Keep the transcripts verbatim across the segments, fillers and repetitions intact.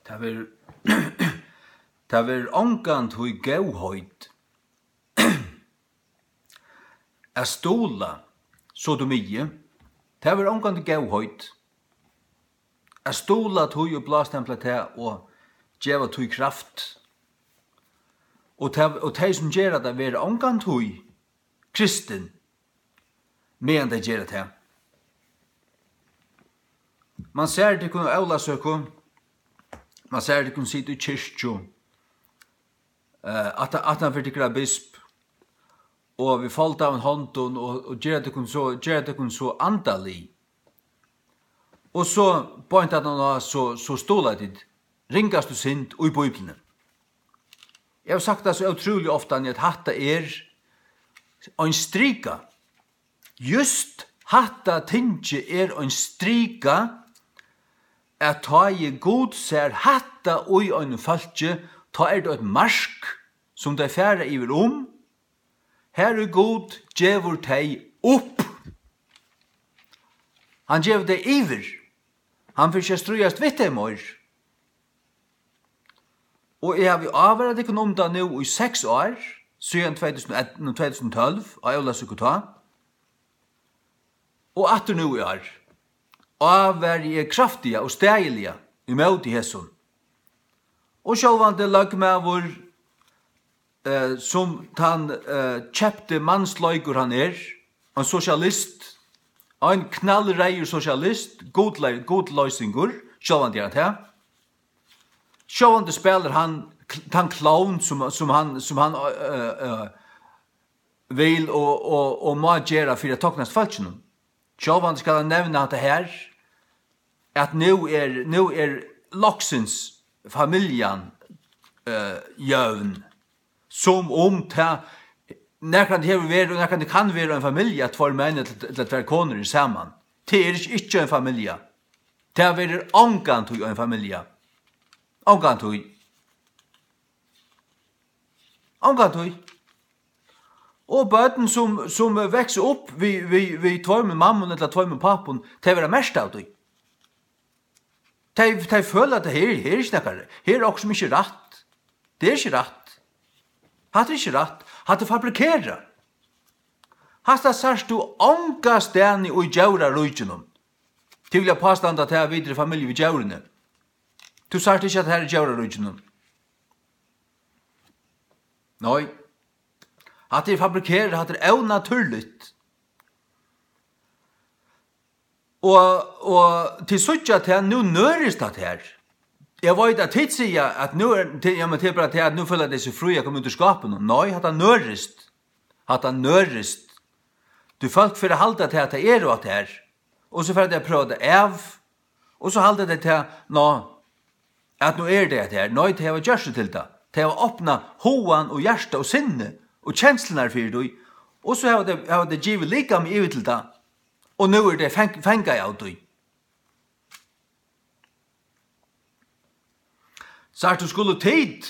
Tað verður, tað verður ongantíð góðheit at stuðla sodomi. Tað verður ongantíð góðheit at stuðla tí og blástempla tað og geva tí kraft. Og tað, og tey, sum gera tað, verða ongantíð kristin, meðan tey gera tað. Man sær tykkum á Ólavsøku, man sær tykkum sita í kirkju, eh, aftan, aftan fyri tykkara bisp, og við foldaðum hondum og, og gera tykkum so, gera tykkum so andalig. Og so beint aftan á, so, so stuðla tit ringastu synd í Bíbliuni. Eg havi sagt tað so ótrúliga ofta, at hatta er ein strika. Júst hatta tingið er ein strika, at tá ið Gud sær hatta í einum fólki, tá er tað eitt mark, sum tey fara yvir um, har ið Gud gevur tey upp. Hann gevur tey yvir. Hann fer ikki at stríðast við tey meir. Og eg havi ávarað tykkum um tað nú í seks ár, síðan tvey túsund og ellivu, tvey túsund og tólv, á Ólavsøku tá. Og aftur nú í ár. Ávari eg kraftiga og staðiliga ímóti hesum. Og sjálvandi løgmaður, eh, sum tann, eh, keypti mansleikur hann er, ein sosialist, ein knallreyður sosialist, gudlei-, gudloysingur, sjálvandi er hann tað. Sjálvandi spælir hann kl-, tann klovn sum, sum hann, sum hann, eh, eh, vil og, og, og má gera fyri at toknast fólkinum. Sjálvandi skal hann nevna hatta her, at nú er, nú er loksins familjan, eh, jøvn, sum um tað nakrantíð hevur verið og nakrantíð kann vera ein familja, at tveir menn ella, ella tvær konur eru saman. Tað er ikki, ikki ein familja. Tað verður ongantíð ein familja. Ongantíð. Ongantíð. Og børn sum, sum veksa upp við, við, við tveimum mammum ella tveimum pápum, tey verða merkt av tí. Tey, tey føla, at her, her er ikki nakar, her er okkurt sum ikki er rætt. Tað er ikki rætt. Hatta er ikki rætt. Hatta er fabrikerað. Hatta sært tú ongastaðni í djóraríkinum. Tey vilja pástanda, at tað er vit eru í familju við djórini. Tú sært ikki, at tað er í djóraríkinum. Nei. Hatta er fabrikerað, hatta er ónatúrligt. Og, og tit síggja, at tað nú, nørir tað her. Eg veit, at tit siga, at nú er, tit, ja, men tað er bara tað, at nú føla tey seg frí at koma út úr skápinum. Nei, hatta nørist. Hatta nørist. Tí fólk fer at halda, at tað er, og at tað er. Og so fara tey at prøva tað av. Og so halda tey tað, ná, at nú er tað, at tað er. Nei, tey hava gjørt seg til tað. Tey hava opnað hugan og hjarta og sinni og kenslurnar fyri tí. Og so hava tey, hava tey givið likamið yvir til tað. Og nú eru tey fang-, fangað av tí. Sært tú, skulu tit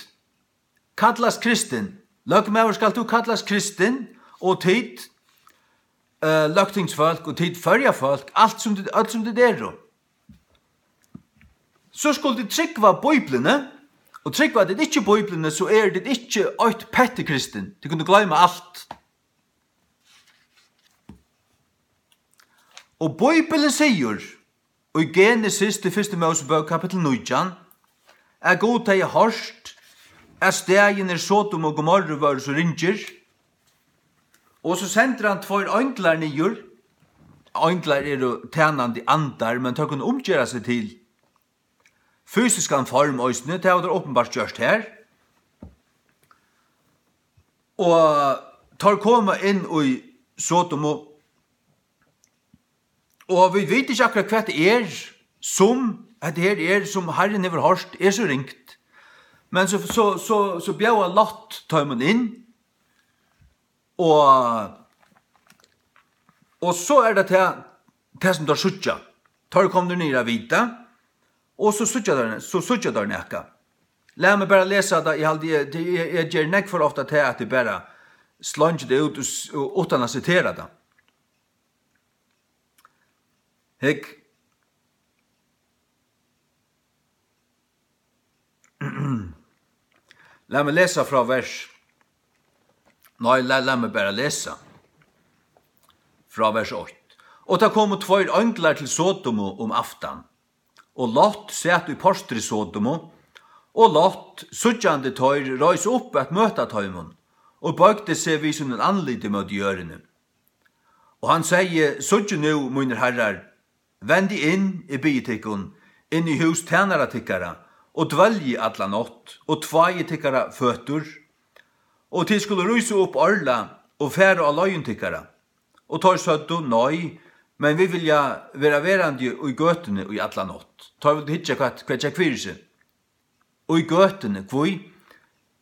kallast kristin. Løgmaður, skalt tú kallast kristin, og tit, eh, løgtingsfólk, og tit Føroyafólk, alt sum tit, øll sum tit eru. So skulu tit trúgva Bíbliuni, og trúgva tit ikki Bíbliuni, so eru tit ikki eitt petti kristin. Tit kunnu gloyma alt. Og Bíblian sigur í Genesis, til fyrstu Mósebók, kapittul nítjan, at Gud hevði hoyrt, at staðirnir Sodom og Gomorru vóru so ringir, og so sendir hann tveir einglar niður. Einglar eru tænandi andar, men teir kunnu umgera seg til fysiskan form eisini, tað hava teir openbart gjørt her. Og teir koma inn í Sodomu, og vit vita ikki akkurát, hvat tað er, sum hetta her er, sum Harrin hevur hoyrt, er so ringt. Men so, so, so, so bjóðar Lot teimum inn, og, og so er tað tað, tað sum teir síggja. Teir eru komnir niður at vita, og so síggja teir, so síggja teir nakað. Lat meg bara lesa tað, eg haldi, eg, eg, eg, eg geri nógv for ofta tað, at eg bara slongi tað út og s-, og, uttan at sitera tað. Hygg. Lat meg lesa frá vers, nei, la, lat meg bara lesa frá vers eitt. Og tað komu tveir einglar til Sodomu um aftan, og Lot sat í portri Sodomu, og Lot, síggjandi teir, reis upp at møta teimum, og boygdi seg við sínum andliti móti jørðini. Og hann segði: Síggið nú, mínir harrar, vendið inn, eg biði tykkum, inn í hús tænara tykkara, og dvølgið alla nátt, og tváið tykkara føtur, og tit skulu rísa upp árla og fara á leiðum tykkara. Og teir søgdu: Nei, men vit vilja vera verandi í gøtuni í alla nátt. Teir vildu hyggja, hvat, hvat gekk fyri seg. Og í gøtuni, hví?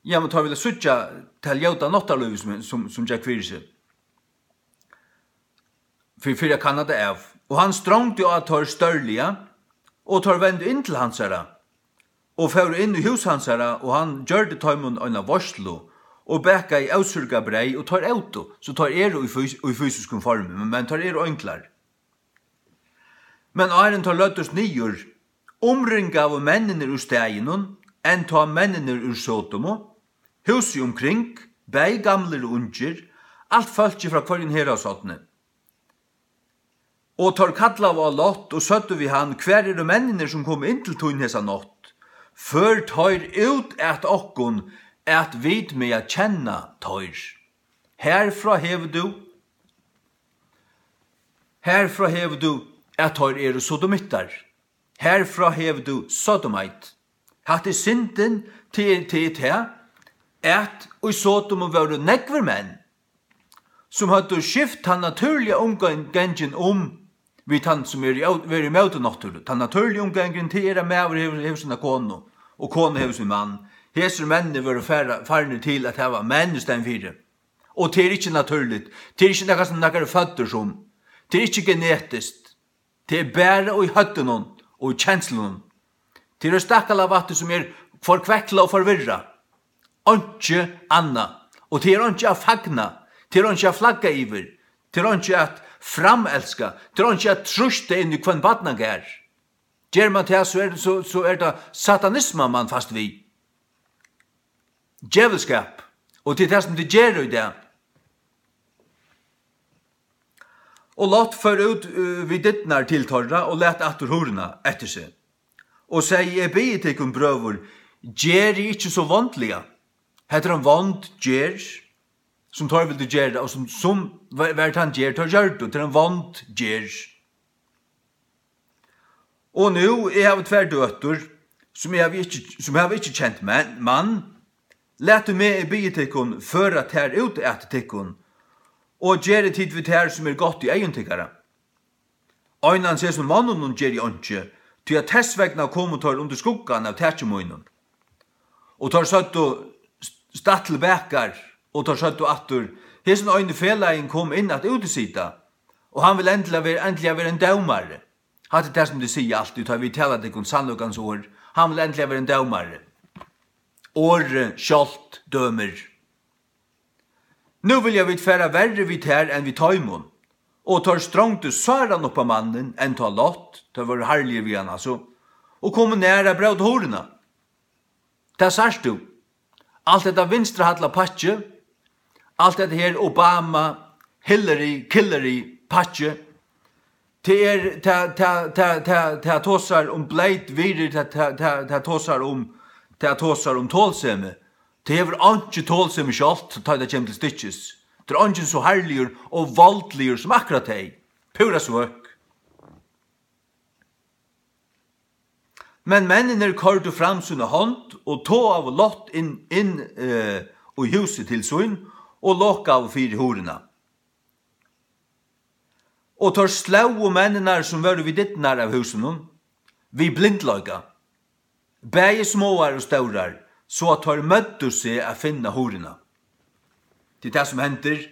Ja, men teir vilja síggja tað ljóta náttarlívið, sum, sum, sum gekk fyri seg. Fyri, fyri at kanna tað av. Og hann strongdi á teir stórliga, og teir vendu inn til hansara, og fóru inn í hús hansara, og hann gjørdi teimum eina veitslu, og bakaði ósúrgað breyð, og teir ótu, so teir eru í fys-, í fysiskum formi, men, men teir eru einglar. Men áðrenn teir løgdust niður, umringaðu menninir úr staðinum, enntá menninir úr Sodomu, húsið umkring, bæði gamlir og ungir, alt fólkið frá hvørjum heraðshorni. Og teir kallaðu á Lot og søgdu við hann: Hvar eru menninir, sum komu inn til tín hesa nátt? Før teir út at okkum, at vit mega kenna teir. Herfrá hevur tú, herfrá hevur tú, at teir eru sodomittar. Herfrá hevur tú sodomite. Hatta er syndin, til, til tað, at í Sodomu vóru nógvir menn, sum høvdu skift tann natúrliga umgang-, gangin um við tann, sum er í ó-, verið ímóti náttúru. Tann natúrliga umgangurin, tað er, at maður hevur, hevur sína konu, og kona hevur sín mann. Hesir menninir vóru fara-, farnir til at hava menn í staðin fyri. Og tað er ikki natúrligt. Tað er ikki nakað, sum nakar er føddur sum. Tað er ikki genetiskt. Tað er bara í høvdinum og í kenslunum. Tað er ein stakkalavætti, sum er forkveklað og forvirrað. Einki annað. Og tað er einki at fagna. Tað er einki at flagga yvir. Tað er einki at framelska. Tað er einki at trýsta inn í hvønn barnagarð. Ger mann tað, so er, so, so er tað satanisma, mann fæst við. Djevulskap. Og tað er tað, sum tað ger í dag. Og Lot fór út, eh, við dyrnar til teirra og læt aftur hurðina eftir seg. Og segði: Eg biði tykkum, brøður, gerið ikki so vondliga. Hetta er ein vond gerð, sum teir vildu gera, og sum, sum var, var tann gerð, teir gjørdu. Tað er ein vond gerð. Og nú, eg havi tvær døtur, sum eg havi ikki, sum hava ikki kent men-, mann. Latið meg, eg biði tykkum, føra tær út at tykkum, og gerið tit við tær, sum er gott í eygum tykkara. Einans hesum monnunum geri eg einki, tí at tess vegna komu teir undir skuggan av taki mínum. Og teir søgdu: St-, statt til bakar, og teir søgdu aftur: Hesin eini felagin kom inn at útisita, og hann vil endiliga vera, endiliga vera ein dómari. Hatta er tað, sum tit siga altíð, tá vit tala tykkum sannleikans orð. Hann vil endiliga vera ein dómari. Orðið sjálvt dømir. Nú vilja vit fara verri við tær enn við teimum. Og teir strongdu sáran upp á mannin, enntá Lot, teir vóru harðligir við hann, altso, og komu nær at bróta hurðina. Tað sært tú. Alt hetta vinstrihalla pakki, alt hetta her Obama, Hillary, Killary pakki, tað er, tað, tað tosar um bleyt virði, tað, tað, tað, tað tosar um, tað tosar um tolsemi. Tað hevur einki tolsemi sjálvt, tá ið tað kemur til stykkis. Tað er eingin so harðligur og voldligur sum akkurát tey. Púra svøk. Men menninir koyrdu fram sína hond og togaðu Lot inn, inn, eh, í húsið til sín og lokaðu fyri hurðina. Og teir slógu menninar, sum vóru við dyrnar av húsinum, við blindleika, bæði smáar og stórar, so at teir møddu seg at finna hurðina. Tað er tað, sum hendir,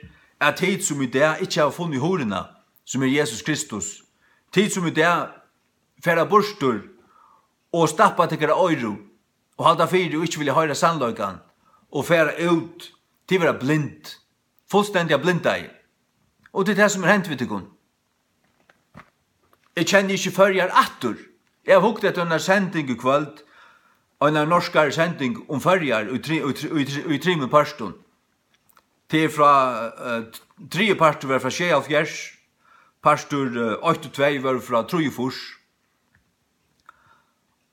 at tit, sum í dag ikki hava funnið hurðina, sum er Jesus Kristus, tit, sum í dag fara burtur og stappa tykkara oyru og halda fyri og ikki vilja hoyra sannleikan og fara út, tit verða blind, fullstendiga blindaði. Og tað er tað, sum er hent við tykkum. Eg kenni ikki Føroyar aftur. Eg havi hugt eftir einari sending í kvøld eina norskari sending um Føroyar í tri-, í tri-, í tri-, í trimum pørtum. Tað er frá, eh, triði partur var frá sjeyoghálvfjerðs, partur, eh, eitt og tvey var frá trýogfýrs.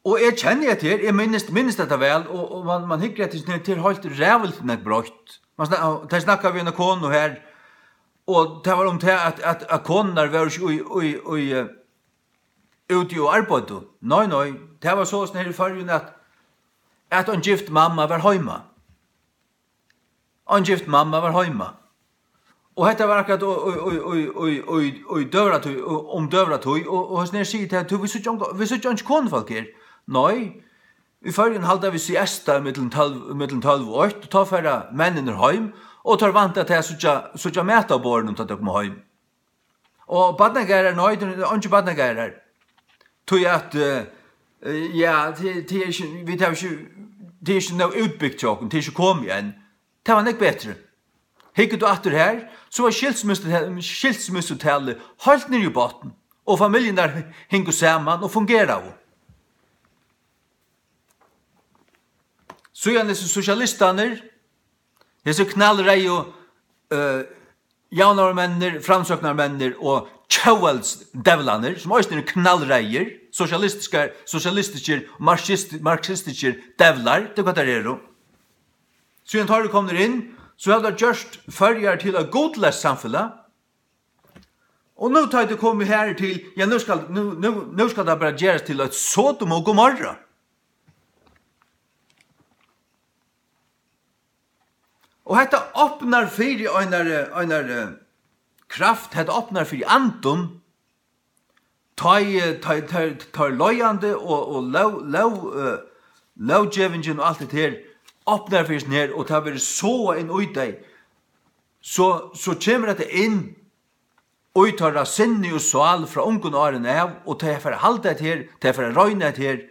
Og eg kenni hetta her, eg minnist, minnist hetta væl, og, og man, man hyggur eftir, tað er heilt ræðuligt nógv broytt. Man snak-, tey snakkaðu við eina konu her, og tað var um tað, at, at, at konurnar vóru ikki í, í, í, eh, úti og arbeiddu. Nei, nei, tað var soleiðis her í Føroyum, at, at ein gift mamma var heima. Ein gift mamma var heima. Og hetta var akkurát í, í, í døgurðatíð, um døgurðatíð, og, og hesin her sigur til hana: "Tú, vit síggja onga, vit síggja einki konufólk her." Nei, í Føroyum halda vit siesta millum tólv, millum tólv og eitt, og tá fara menninir heim, og teir vænta til at síggja, síggja mat á borðinum, tá teir koma heim. Og barnagarðar, nei, tað eru eingi barnagarðar. Tí at, eh, eh, ja, tað, tað er ikki, vit hava ikki, tað er ikki nóg útbygt hjá okkum, tað er ikki komið enn. Tað var nógv betri. Hyggur tú aftur her, so var skilsmissu-, skilsmissutalið heilt niðri í botn, og familjurnar hingu saman og fungeraðu. Síðan hesir sosialistarnir, hesir knallreyðu, eh, javnaðarmenninir, framsóknarmenninir og tjóðveldsdevlarnir, sum eisini eru knallreyðir, sosialistiskar, sosialistiskir, marxist-, marxistiskir devlar, tað er hvat teir eru. Síðan teir eru komnir inn, so hava teir gjørt Føroyar til eitt gudleyst samfelag. Og nú tá tað er komið her til, ja, nú skal, nú, nú, nú skal tað bara gerast til eitt Sodom og Gomorra. Og hetta opnar fyri einari, einari kraft, hetta opnar fyri andum, tá ið, tá ið, tá ið, tá ið leiðandi og, og lóg, lóg, eh, lóggevingin og alt hetta her opnar fyri hesum her, og tað verður sáað inn í tey, so, so kemur hetta inn í teirra sinni og sál frá ungum árum av, og tey fara at halda hetta her, tey fara at royna hetta her,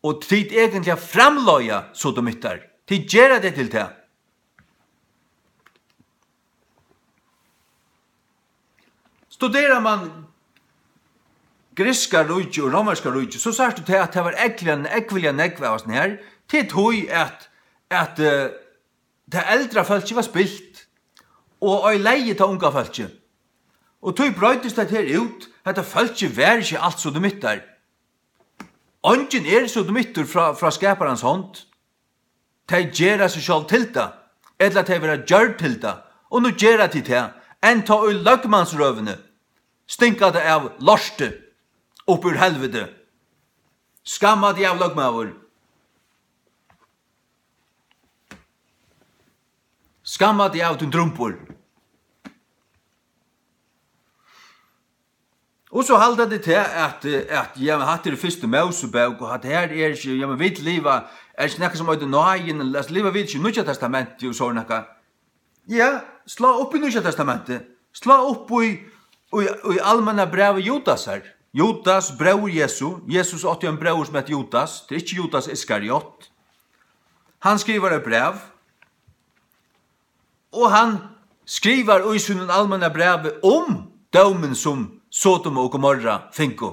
og tit eigentliga framleiða sodomittar. Tit gera tey til tað. Studerar man grikska ríki og romerska ríki, so sært tú tað, at tað var ógvuliga, ógvuliga nógv av hasum her. Tað er tí at, at, eh, tað eldra fólkið var spilt, og oyðilegði tað unga fólkið. Og tí broytist tað her út, hetta fólkið var ikki alt sodomittar. Eingin er sodomittur frá, frá skaparans hond. Tey gera seg sjálv til tað, ella tey verða gjørd til tað, og nú gera tit tað, enntá í løgmansrøðuni, stinga tað av lorti upp úr helviti. Skamma teg av, løgmaður. Skamma teg av, tín drumbur. Og so halda tit tað, at, at, ja, men hatta er fyrstu Mósebók, og hatta her er ikki, ja, men vit liva, er ikki nakað sum eitur náðin, altso, liva vit ikki í Nýggja Testamenti og so nakað? Ja, slá upp í Nýggja Testamenti, slá upp í, í, í almenna brævi Judasar. Judas, bróðir Jesu, Jesus átti ein bróður sum æt Judas, tað er ikki Judas Iskariot. Hann skrivar eitt bræv, og hann skrivar í sínum almenna brævi um dómin, sum Sodom og Gomorra fingu.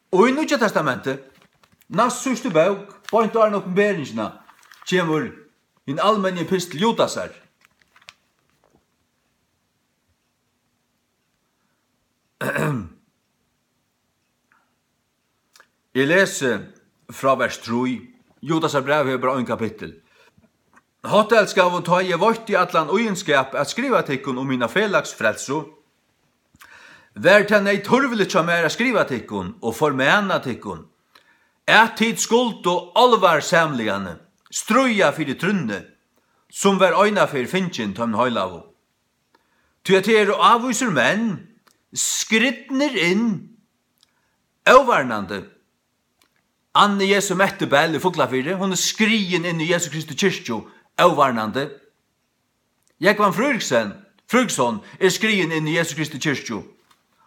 Og í Nýggja Testamenti, næst síðstu bók, beint áðrenn Opinberingina, kemur hin almenni epistil Judasar. Eg lesi frá vers trý. Judasar bræv hevur bara ein kapittul. Háttelskaðu, tá eg veitti allan íðinskap at skriva tykkum um mína felags frelsu, var tað neyðtørviligt hjá mær at skriva tykkum og formana tykkum, at tit skuldu álvarsamliga stríða fyri trúnni, sum var einaferð fingin teimum heilagu. Tí at tað eru ávísir menn, skridnir inn, óvarnandi. Anna Jesu Metti Bell í Fuglafirði, hon er skriðin inn í Jesu Kristi kirkju, óvarnandi. Jógvan Fríðriksen, Fríðriksson er skriðin inn í Jesu Kristi kirkju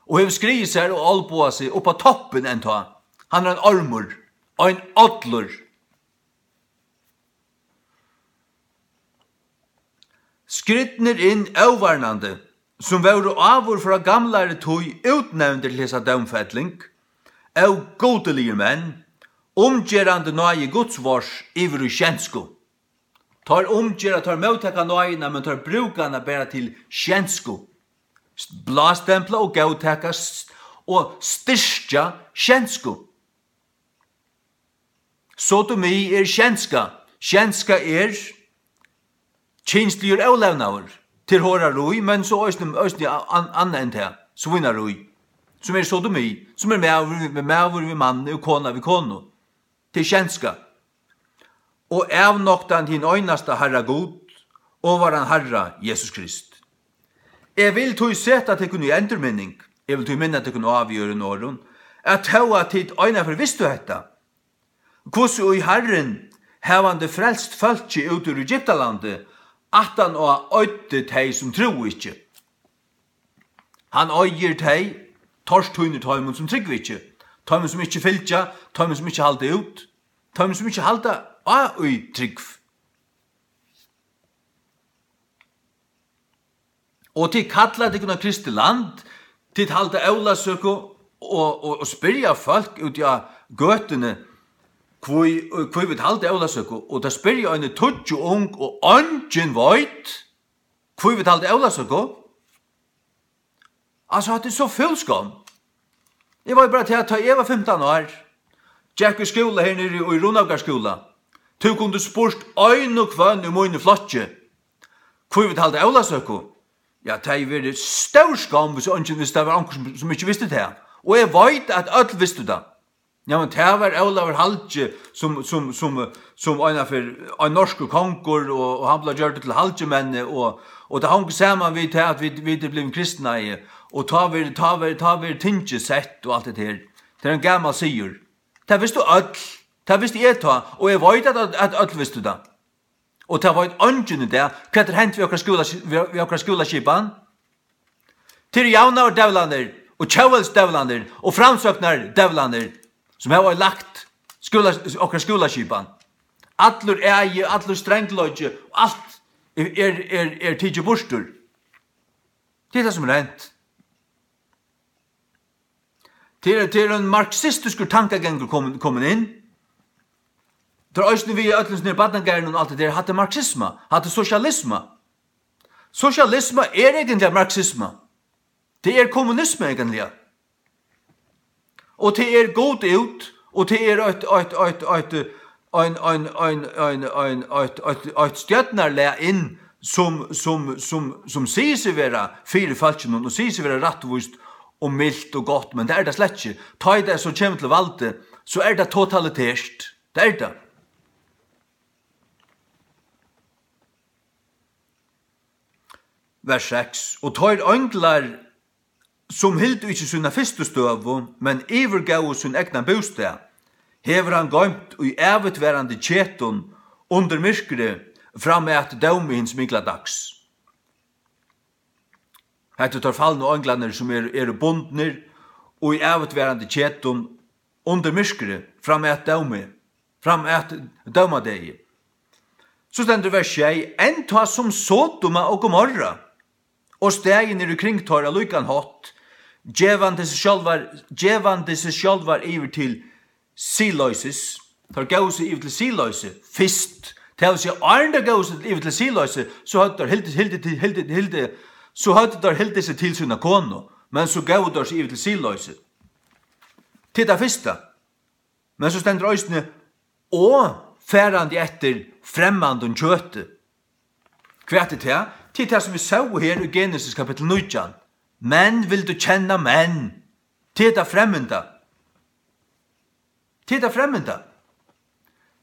og hevur skriðið sær og olnbogað seg upp á toppin enntá. Hann er ein ormur, ein ollur. Skridnir inn óvarnandi, sum vóru áður frá gamlari tíð útnevndir til hesa dómfelling, ógudiligir menn, Umgerandi náði Guds várs yvir í skjensku. Teir umgera, teir móttaka náðina, men teir brúka hana bara til skjensku. Blástempla og góðtaka s-, og styrkja skjensku. Sodomi er skjenska. Skjenska er kynsligur ólevnaður. Til horarí, men so eisini, eisini an-, annað enn tað. Svínarí. Sum er sodomi. Sum er maður við, maður við manni og kona við konu. Til skjenska. Og avnoktan hin einasta Harra Gud og varan Harra Jesus Krist. Eg vil tí seta tykkum í endurminning, eg vil tí minna tykkum á við øðrum orðum, at tó at tit einaferð vistu hetta, hvussu í Harrin, havandi frelst fólki út úr Egyptalandi, aftan á oyddi tey, sum trúðu ikki. Hann oyðir tey, torstínir teimum, sum trúgva ikki, teimum, sum ikki fylgja, teimum, sum ikki halda út, teimum, sum ikki halda á í trúgv. Og tit kalla tykkum eitt kristið land, tit halda ólavsøku og, og, og spyrja fólk úti á gøtuni, hví, hví vit halda ólavsøku, og tað spyrja eini tíggju ung, og eingin veit, hví vit halda ólavsøku. Altso, hatta er so fúl skomm. Eg veit bara til, at tá eg var fimtan ár, gekk í skúla her niðri í Runavíkar skúla, tú kundi spurt ein og hvønn í mínum flokki, hví vit halda ólavsøku. Ja, tað hevði verið stór skomm, hvis eingin, hvis tað var onkur, sum, sum ikki visti tað. Og eg veit, at øll vistu tað. Ja, men tað var Ólavur Halgi, sum, sum, sum, sum einaferð, ein norskur kongur, og, og hann bleiv gjørdur til halgimenni, og, og tað hongur saman við tað, at vit, vit eru blivin kristnaði, og tá verður, tá verður, tá verður tingið sett og alt hetta her. Tað er ein gamal siður. Tað vistu øll. Tað visti eg tá, og eg veit, at, at, at øll vistu tað. Og tað veit eingin í dag, hvat er hent við okkara skúla-, við, við okkara skúlaskipan. Tað eru javnaðardevlarnir og tjóðveldisdevlarnir og framsóknardevlarnir, sum hava lagt skúla-, okkara skúlaskipan. Allur agi, allur strangleiki, alt er, er, er, er tikið burtur. Tað er tað, sum er hent. Tað er, tað er ein marxistiskur tankagangur komin, komin inn. Tað er eisini við øllum, sum er barnagarðinum og alt tað der, hatta er marxisma, hatta er sosialisma. Sosialisma er eigentliga marxisma. Tað er kommunisma eigentliga. Og tað er Gud út, og tað er eitt, eitt, eitt, eitt, ein, ein, ein, ein, ein, eitt, eitt, eitt stjórnarlag inn, sum, sum, sum, sum sigur seg vera fyri fólkinum og sigur seg vera rættvíst og milt og gott, men tað er tað slett ikki. Tá ið tað so kemur til valdið, so er tað totalitert. Tað er tað. Vers seks: Og teir einglar, sum hildu ikki sína fyrstu støðu, men yvirgóðu sín egna bústað, hevur hann goymt í ævigtvarandi ketum undir myrkri fram at dómi hins mikla dags. Hetta eru teir falnu einglarnir, sum eru, eru bundnir í ævigtvarandi ketum undir myrkri fram at dómi, fram at dómadegi. So stendur vers sjey: Enn tá sum Sodoma og Gomorra og staðin eru kring teir á líkan hátt, gevandi seg sjálvar, gevandi seg sjálvar yvir til siðloysis. Teir góvu seg yvir til siðloysi fyrst. Tað vil siga, áðrenn teir góvu seg yvir til siðloysi, so høvdu teir hildið, hildið, hildið, hildið, so høvdu teir hildið seg til sína konu, men so góvu teir seg yvir til siðloysi. Til tað fyrsta. Men so stendur eisini, og farandi eftir fremmandum kjøti. Hvat er tað? Tað er tað, sum vit sóu her í Genesis kapittul nítjan. Menn vildu kenna menn. Tað er tað fremmanda. Tað er tað fremmanda.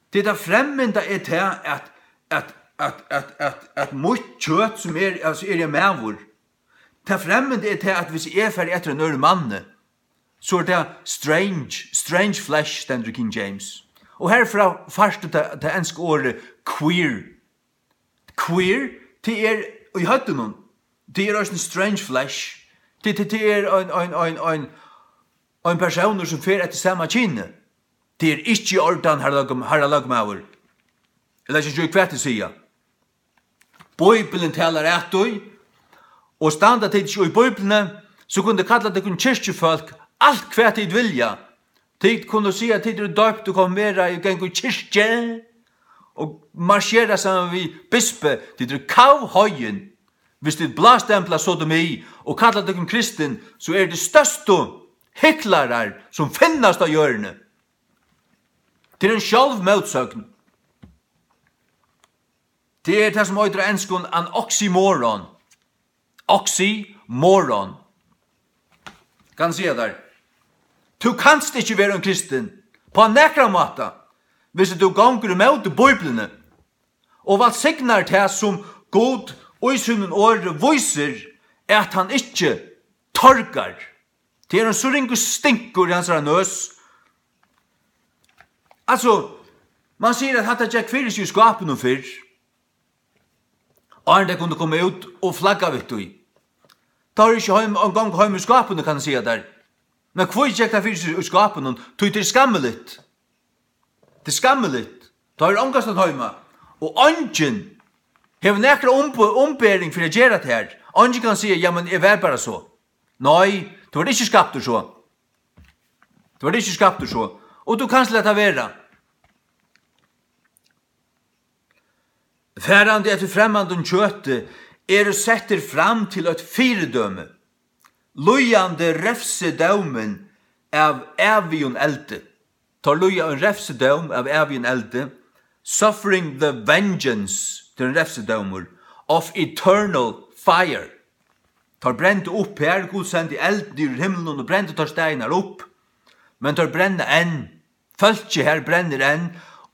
Tað er tað fremmanda er tað, at, at, at, at, at, at mítt kjøt, sum er, altso, eri eg maður. Tað fremmanda er tað, at hvis eg fari eftir einum øðrum manni, so er tað strange, strange flesh, stendur í King James. Og herfrá fært tú tað, tað enska orðið queer. Queer, tað er í høvdinum. Tað er eisini strange flesh. Tað, tað, tað er ein, ein, ein, ein, ein persónur, sum fer eftir sama kyni. Tað er ikki í ordan, harra løgm-, harra løgmaður. Eg leggi ikki í, hvat tit siga. Bíblian talar at tí, og standa tit ikki í Bíbliuni, so kunnu tit kalla tykkum kirkjufólk alt, hvat tit vilja. Tit kunnu siga, at tit eru døypt og konfirmerað og ganga í kirkju og marsjera saman við bispi. Tit eru kavheigin. Hvis tit blástempla sodomi og kalla tykkum kristin, so eru tit størstu hyklarar, sum finnast á jørðini. Tað er ein sjálvmótsøgn. Tað er tað, sum eitur á enskum an oxymoron. Oxymoron. Kann eg siga tær. Tú kanst ikki vera ein kristin á nakran máta, hvis tú gongur ímóti Bíbliuni og vælsignar tað, sum Gud í sínum orði vísir, at hann ikki torgar. Tað er ein so ringur stinkur í hansara nøs. Altso, man sigur, at hatta gekk fyri seg í skápinum fyrr, áðrenn tey kundu koma út og flagga við tí. Tá er ikki heim, ein gong heim í skápinum, kann eg siga tær. Men hví gekk tað fyri seg í skápinum? Tí tað er skammiligt. Tað er skammiligt. Tá er ongastaðni heima. Og eingin hevur nakra umbo-, umbering fyri at gera tað her. Eingin kann siga, "Ja, men eg var bara so." Nei, tú ert ikki skaptur so. Tú ert ikki skaptur so. Og tú kanst lata vera. Farandi eftir fremmandum kjøti eru settir fram til eitt fyridømi, líðandi revsidómin av ævigum eldi. Teir líða ein revsidóm av ævigum eldi, suffering the vengeance, tað er ein revsidómur, of eternal fire. Teir brendu upp her, Gud sendi eld niður úr himlinum og brendi teir staðirnar upp, men teir brenna enn. Fólkið her brennir enn,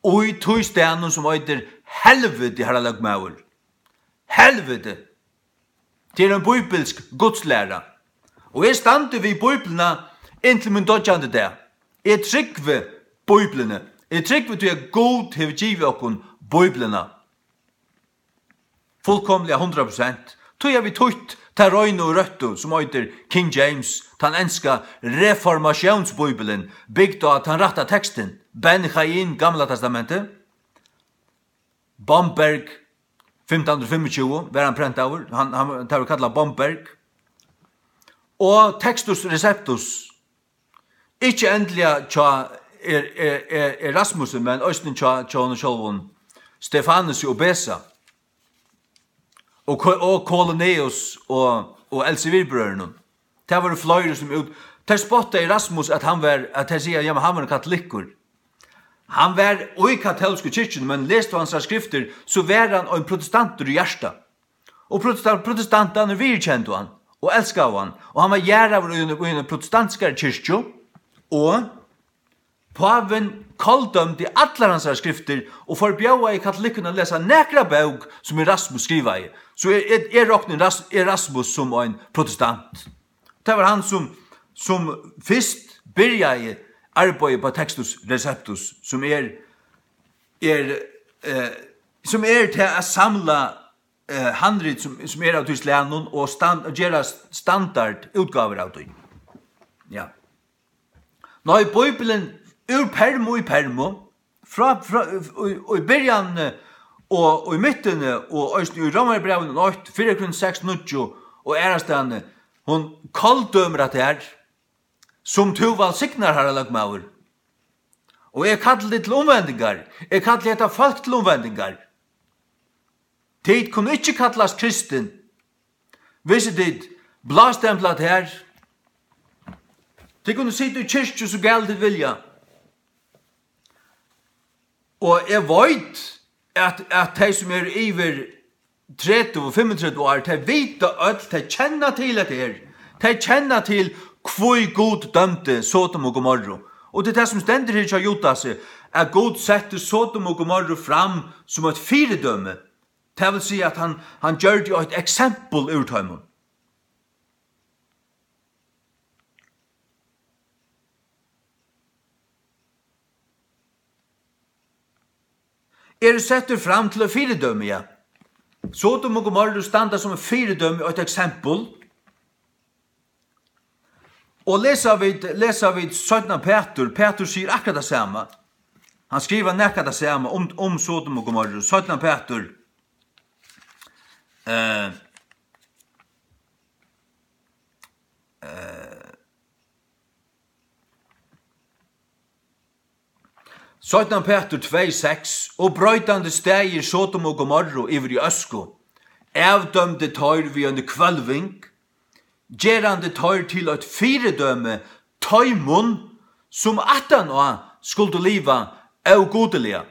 og í tí staðnum, sum eitur helviti, harra løgmaður. Helviti! Tað er ein bíbilsk gudslæra. Og eg standi við Bíbliuna inntil mín doyggjandi dag. Eg trúgvi Bíbliuni. Eg trúgvi tí, at Gud hevur givið okkum Bíbliuna. Fullkomiliga, hundrað prosent. Tí havi eg týtt tað reina og røttu, sum eitur King James, tann enska reformatiónsbíbilin, bygd á tann rætta tekstin, Ben Chaim, Gamla Testamentið, Bomberg, fimtan hundrað og fimmogtjúgu var hann prentaður, hann, hann, tað var kallað Bomberg, og Textus Receptus, ikki endiliga hjá Er-, Er-, Er-, Erasmusi, men eisini hjá, hjá honum sjálvum, Stefanusi og Besa, og Ko-, og Kolineus og, og Elsevier-brøðrunum. Tað vóru fleiri sum út-, tey spotta Erasmus, at hann var, at tey siga, "Ja, men hann var ein katolikkur." Hann var í katólsku kirkjuni, men les tú hansara skriftir, so var hann ein protestantur í hjarta. Og protestan-, protestantarnir viðurkendu hann og elskaðu hann. Og hann var jarðaður í eini, í eini protestantiskari kirkju, og pávin koldømdi allar hansara skriftir og forbjóðaði katolikkum at lesa nakra bók, sum Erasmus skrivaði. So eg, eg, eg rokni Eras-, Erasmus sum ein protestant. Tað var hann, sum, sum fyrst byrjaði arbeiðið á Textus Receptus, sum er, er, eh, sum er til at samla, eh, handrit, sum, sum er av tí slagnum, og stand-, og gera standardútgávur av tí. Ja. Nei, Bíbilin úr permu í permu, frá, frá, í, í byrjanini og, og í mittini og eisini í Rómarbrævinum eitt, fyrra Korint seks níggju og aðrastaðni, hon koldømir at tær, sum tú vælsignar, harra løgmaður. Og eg kalli teg til umvendingar. Eg kalli hetta fólk til umvendingar. Tit kunnu ikki kallast kristin, hvis tit blástempla tær. Tit kunnu sita í kirkju so galið tit vilja. Og eg veit, at, at tey, sum eru yvir tretivu, fimmogtretivu ár, tey vita øll, tey kenna til hetta her. Tey kenna til, hví Gud dømdi Sodom og Gomorru. Og tað er tað, sum stendur her hjá Judasi, at Gud setti Sodom og Gomorru fram sum eitt fyridømi. Tað vil siga, at hann, hann gjørdi eitt eksempel úr teimum. Eru settir fram til eitt fyridømi, ja. Sodom og Gomorra standa sum eitt fyridømi og eitt eksempel. Og lesa vit, lesa vit seinna Pætur, Pætur sigur akkurát tað sama. Hann skrivar nakað tað sama um, um Sodom og Gomorra. Seinna Pætur, eh, eh, Seinna Petur tvey seks: "Og broytandi staðir Sodom og Gomorru yvir í øsku, avdømdi teir við eini hvølving, gerandi teir til eitt fyridømi teimum, sum aftaná skuldu liva ógudiliga."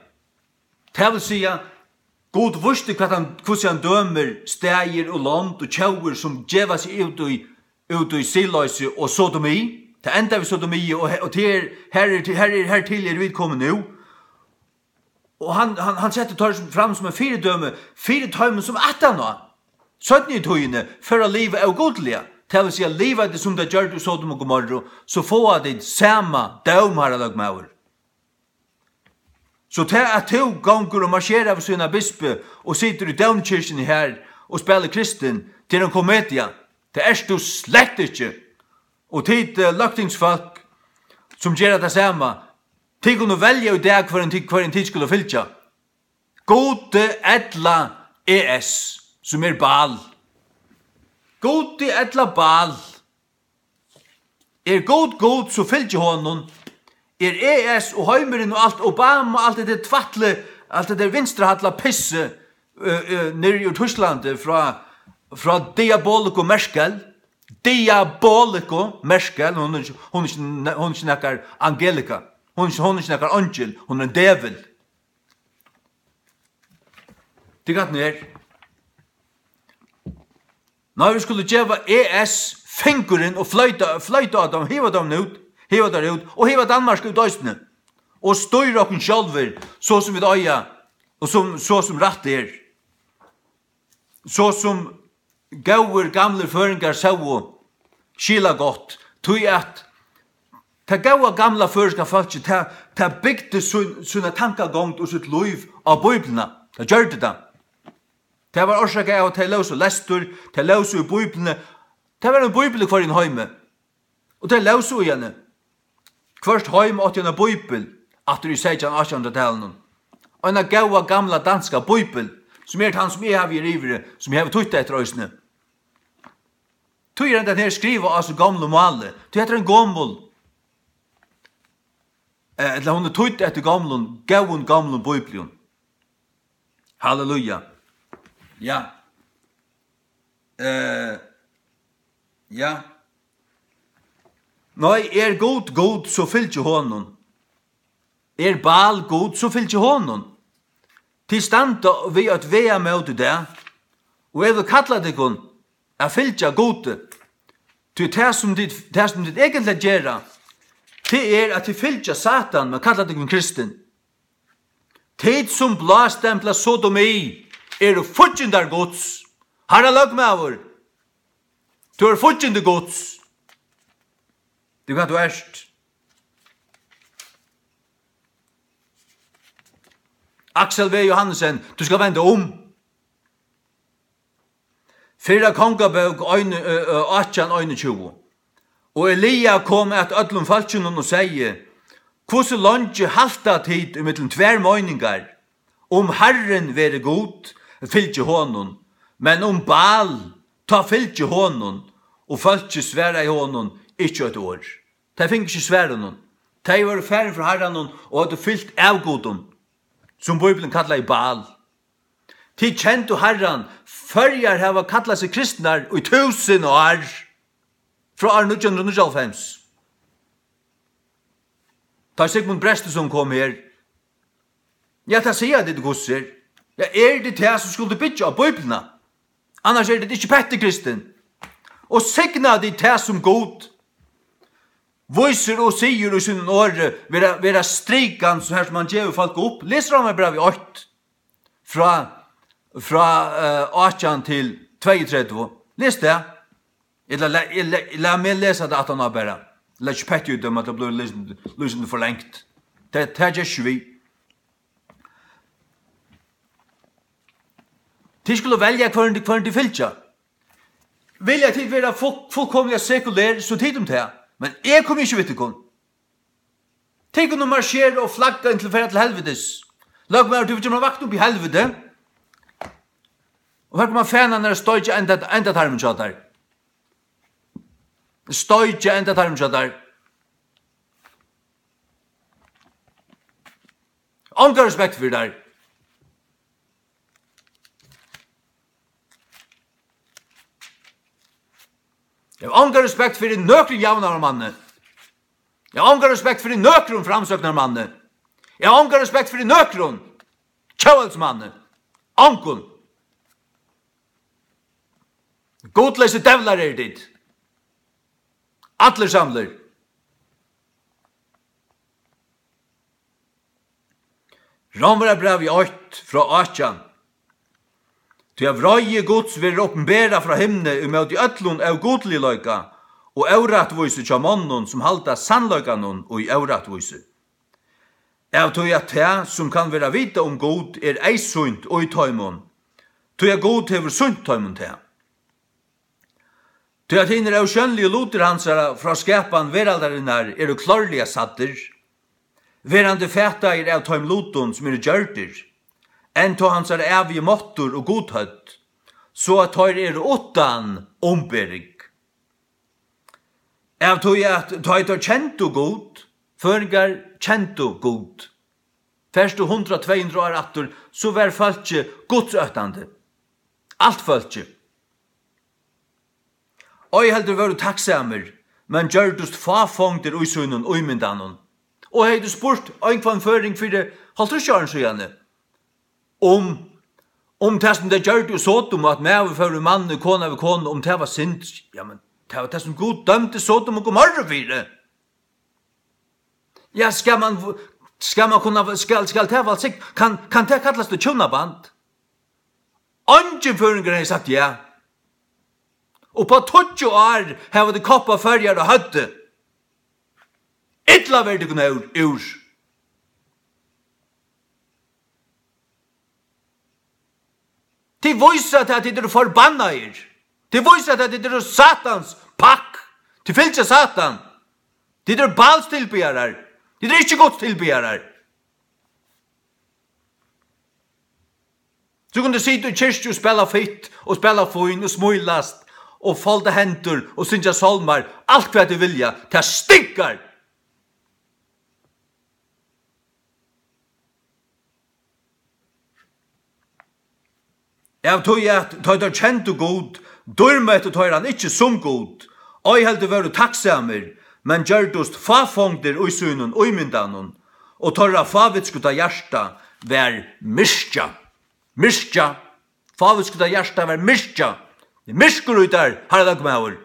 Tað vil siga, Gud vísti, hvat hann, hvussu hann dømir staðir og lond og tjóðir, sum geva seg út í, út í siðloysi og sodomi. Tað endar við sodomi, og he-, og tað er, her er, her er, hertil eru vit komin nú. Og hann, hann, hann setti teir sum, fram sum eitt fyridømi fyri teimum, sum aftaná, seinni í tíðini, fóru at liva ógudiliga. Tað vil siga, livandi sum tey gjørdu í Sodom og Gomorru, so fáa tit sama dóm, harra løgmaður. So tað, at tú gongur og marsjerar við sína bispu og situr í dómkirkjuni her og spælir kristin, tað er ein komedia. Tað ert tú slett ikki. Og tit, eh, løgtingsfólk, sum gera tað sama, tit kunnu velja í dag, hvørjum tit, hvørjum tit skulu fylgja. Gudi ella E S, sum er Baal. Gudi ella Baal. Er Gud Gud, so fylgi honum. Er E S og heimurin og alt, Obama, alt det der tvætli, alt det der vinstrihalla pissi, eh, eh, niðri úr Týsklandi frá, frá Diabolico Merkel. Diabolico Merkel, hon er ikki, hon er ikki ne-, hon er ikki nakar Angelica. Hon er ikki, hon er ikki nakar eingil, hon er ein djevul. Tað er gott nær. Nei, vit skulu geva E S fingurin og floyta, floyta á teir, hiva teir út, hiva teir út, og hiva Danmark út eisini. Og stýra okkum sjálvir, so sum vit eiga, og sum, so sum rætt er. So sum góðir gamlir føroyingar sóu skilagott, tí at tað góða gamla føroyska fólkið, tað, tað bygdi sín, sína tankagongd og sítt lív á Bíbliuna. Tað gjørdi tað. Tað var orsakað av, at tey lósu lestur, tey lósu í Bíbliuni. Tað var ein bíbel í hvørjum heimi. Og tey lósu í henni. Hvørt heim átti eina bíbel, aftur í seytjan átjanhundraðtalinum. Eina góða gamla danska bíbel, sum er tann, sum eg havi her yviri, sum eg havi týtt eftir eisini. Tí er hendan her skrivað á so gomlum máli. Tí hetta er ein gomul, eh, ella hon er týdd eftir gomlum, góðum gomlum bíblium. Halleluja. Ja. Eh, ja. Nei, er Gud Gud, so fylgi honum. Er Baal Gud, so fylgi honum. Tit standa við eitt vegamót í dag, og eg vil kalla tykkum at fylgja Gudi. Tí tað, sum tit, tað, sum tit eigentliga gera, tað er, at tit fylgja Satan, men kalla tykkum kristin. Tit, sum blástempla sodomi, eru fíggindar Guds. Harra løgmaður, tú ert fíggindi Guds. Tú, hvat tú ert. Aksel V. Johannesen, tú skal venda um. Fyrra Kongabók ein, ø, ø, átjan einogtjúgu. Og Elia kom at øllum fólkinum og segði: "Hvussu leingi halta tit ímillum tvær meiningar? Um Harrin veri Gud, fylgi honum, men um Baal, tá fylgi honum." Og fólkið svaraði honum ikki eitt orð. Tey fingu ikki svar honum. Tey vóru farin frá Harranum og høvdu fylgt avgudum, sum Bíblian kallaði Baal. Tit kendu Harran. Føroyar hava kallað seg kristnar í túsund ár, frá ár nítjan hundrað og níggjuoghálvfems, tá Sigmund Brestisson kom her. Ja, tað siga tit, hvussu er. Ja, er tað tað, sum skuldi byggja á Bíbliuna? Annars er tað ikki pettikristin. Og signa tit tað, sum Gud vísir og sigur í sínum orði, vera, vera strikan, so her sum hann gevur fólk upp. Les Rómarbrævið eitt, frá, frá, eh, átjan til tveyogtretivu. Les tað. Ella la, ella, lat meg lesa tað aftan á bara. Lat ikki petti út um, at tað blívur lýsandi, lýsandi for langt. Tað, tað ger ikki við. Tit skulu velja, hvørjum tit, hvørjum tit fylgja. Vilja tit vera ful-, fullkomiliga sekuler, so tit um tað. Men eg komi ikki við tykkum. Tit kunnu marsjera og flagga inntil fara til helvitis. Løgmaður, tú vilt gera mær vakt upp í helviti. Og her koma fanarnir at stoykja enda, endatarmin hjá tær. Stoykja endatarmin hjá tær. Onga respekt fyri tær. Eg havi onga respekt fyri nøkrum javnaðarmanni. Eg havi onga respekt fyri nøkrum framsóknarmanni. Eg havi onga respekt fyri nøkrum tjóðveldsmanni. Ongum. Gudleysir devlar eru tit. Allir samlir. Rómverjabrævið eitt frá átjan. Tí at vreiði Guds verður opinberað frá himni ímóti øllum ógudligleika og órættvísi hjá monnum, sum halda sannleikanum í órættvísi. Av tí at tað, sum kann vera vitað um Gud, er eyðsýnt í teimum, tí at Gud hevur sýnt teimum tað. Tí at hinir ósjónligu lutir hansara frá skapan veraldarinnar eru klárliga sæddir, verandi fataðir av teim lutum, sum eru gjørdir, enntá hansara ævigi máttur og gudhøvd, so at teir eru uttan umbering. Av tí at tá ið teir kendu Gud, føroyingar kendu Gud, fert tú hundrað, tvey hundrað ár aftur, so var fólkið gudsóttandi. Alt fólkið. Ei heldur vóru takksamir, men gjørdust fáfongdir í sínum ímyndanum. Og hevði tú spurt einhvønn føroying fyri hálvtrýss árum síðani, um, um tað, sum tey gjørdu í Sodom, og at maður fór við manni, kona við konu, um tað var synd, ja, men tað var tað, sum Gud dømdi Sodom og Gomorru fyri. Ja, skal man, skal man kunna, skal, skal tað vælsigna? Kann, kann tað kallast eitt hjúnaband? Eingin føroyingur hevði sagt ja. Og upp á tíggju ár hava tit koppað Føroyar á høvdið. Illa verður tykkum úr, úr. Tit vísa tað, at tit eru forbannaðir. Tit vísa tað, at tit eru Satans pakk. Tit fylgja Satan. Tit eru Baals tilbiðarar. Tit eru ikki Guds tilbiðarar. So kunnu tit sita í kirkju og spæla fitt og spæla fín og smílast og folda hendur og syngja sálmar, alt hvat tit vilja. Tað stinkar. Av tí at tá teir kendu Gud, dýrmættu teir hann ikki sum Gud, ei heldur vóru takksamir, men gjørdust fáfongdir í sínum ímyndanum, og teirra fávitskuta hjarta var myrkjað. Myrkjað. Fávitskuta hjarta var myrkjað. Tað er myrkur í tær, harra løgmaður.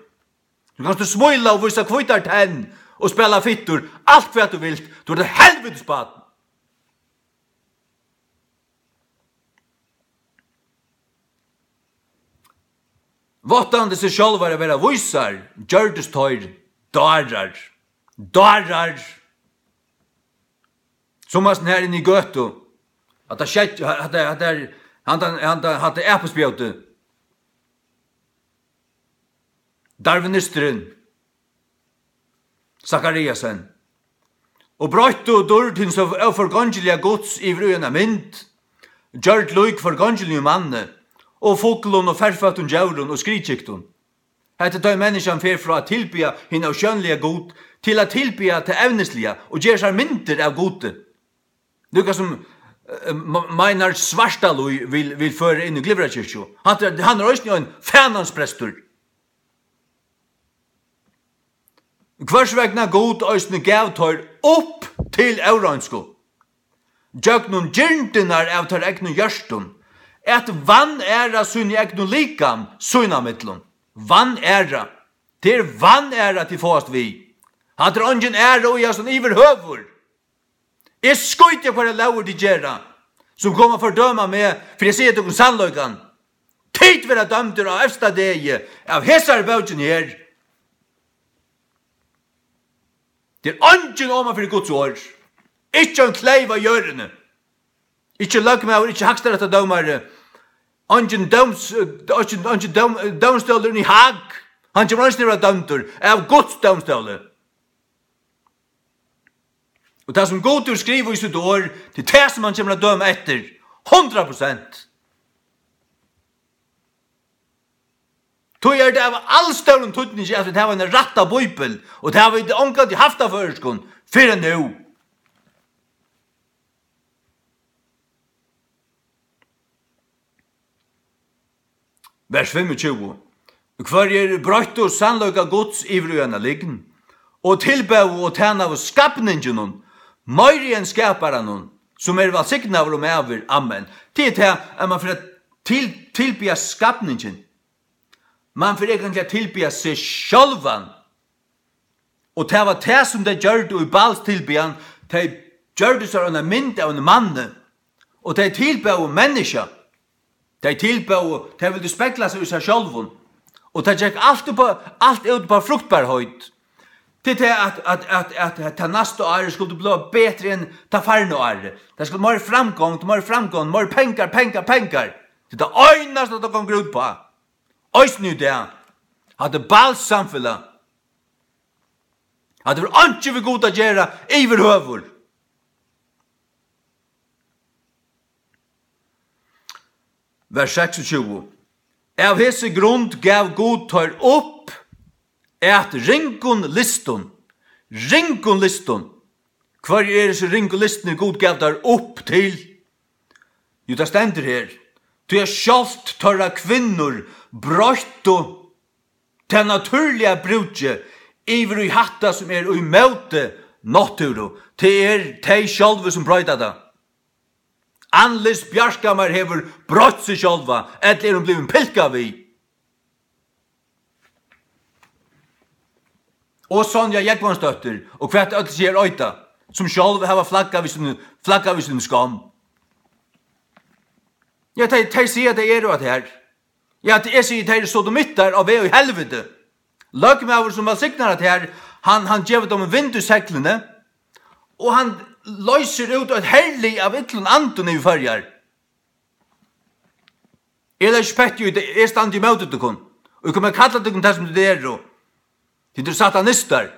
Tú kanst smíla og vísa hvítar tenn og spæla fittur, alt hvat tú vilt. Tú ert eitt helvitis barn. Váttandi seg sjálvar at vera vísar, gjørdust teir dárar. Dárar. Sum hasin her inni í gøtu. Hatta skegg, hatta, hatta er, hatta, hatta, hatta er apaspjótið. Darwinisturin. Zachariasen. Og broyttu dýrd hins óforgongiliga Guds yvir í eina mynd, gjørd lík forgongiligum manni, og fuglum og ferføttum djórum og skriðkyktum. Hetta er tá, ið menniskjan fer frá at tilbiðja hin ósjónliga Gud til at tilbiðja tað evnisliga og gera sær myndir av Gudi. Líka sum, eh, Ma-, Meinar Svartalíð vil, vil føra inn í Glyvrakirkju. Hann er, hann er eisini ein fanans prestur. Hvørs vegna Gud eisini gav teir upp til óreinsku, gjøgnum girndirnar av teir egnu hjørtum, at vanæra síni egnu likam sín á millum. Vanæra. Tað er vanæra, tit fáast við. Hatta er eingin æra í hasum yvirhøvur. Eg skíti á, hvørjar lógir tit gera, sum koma at fordøma meg, fyri eg sigi tykkum sannleikan. Tit verða dømdir á evsta degi av hesari bókini her. Tað er eingin oman fyri Guds orð. Ikki ein kleyv á jørðini. Ikki løgmaður, ikki hægstarættardómari. Eingin dóms-, eingin, eingin dóm-, dómstólur í Haag. Hann kemur eisini at verða dømdur av Guds dómstóli. Og tað, sum Gud hevur skrivað í sítt orð, tað er tað, sum hann kemur at døma eftir. Hundrað prosent. Tí er tað av alstórum týdningi, at vit hava eina rætta bíbel, og tað hava vit ongantíð havt á føroyskum fyrr enn nú. Vers fimmogtjúgu. Hvørjir broyttu sannleika Guds yvir í eina lygn, og tilbóðu og tænaðu skapninginum, meiri enn skaparanum, sum er vælsignaður og maður. Amen. Tað er tað, at man fer at til, tilbiðja skapningin. Man fer eigentliga at tilbiðja seg sjálvan. Og tað var tað, sum tey gjørdu í Baals tilbiðjan. Tey gjørdu sær eina mynd av einum manni, og tey tilbóðu menniskja. Tey tilbóðu, tey vildu spegla seg í sær sjálvum. Og tað gekk alt upp á, alt út upp á fruktbarheit. Til tað at, at, at, at, at tað næsta árið skuldi blíva betri enn tað farna árið. Tað skuldi meiri framgongd, meiri framgongd, meiri pengar, pengar, pengar. Tað er tað einasta, tað gongur út uppá. Eisini í dag. Hatta er Baals samfelag. Hatta hevur einki við Gud at gera yvirhøvur. Vers seksogtjúgu. Av hesi grund gav Gud teir upp at ringum lystum. Ringum lystum. Hvørjir eru hesir ringu lystirnir, Gud gav teir upp til? Jú, tað stendur her. Tí at sjálvt teirra kvinnur broyttu tað natúrliga brúkið yvir í hatta, sum er í móti náttúru. Tað er tey sjálvi, sum broyta tað. Annlis Bjarkamar hevur broytt seg sjálva, ella er hon blivin pilkað við. Og Sonja Jógvansdóttir, og hvat øll siga eita, sum sjálv hava flaggað við sínum, flaggað við sínum skóm. Ja, tey, tey siga, tey eru at her. Ja, eg sigi, tey eru sodomittar á veg í helviti. Løgmaður, sum vælsignar at her, hann, hann gevur teimum vind í seglini, og hann loysir út eitt herlið av illum andum yvir Føroyar. Eg leggi ikki petti í tað, eg standi ímóti tykkum. Og eg komi at kalla tykkum tað, sum tit eru. Tit eru satanistar.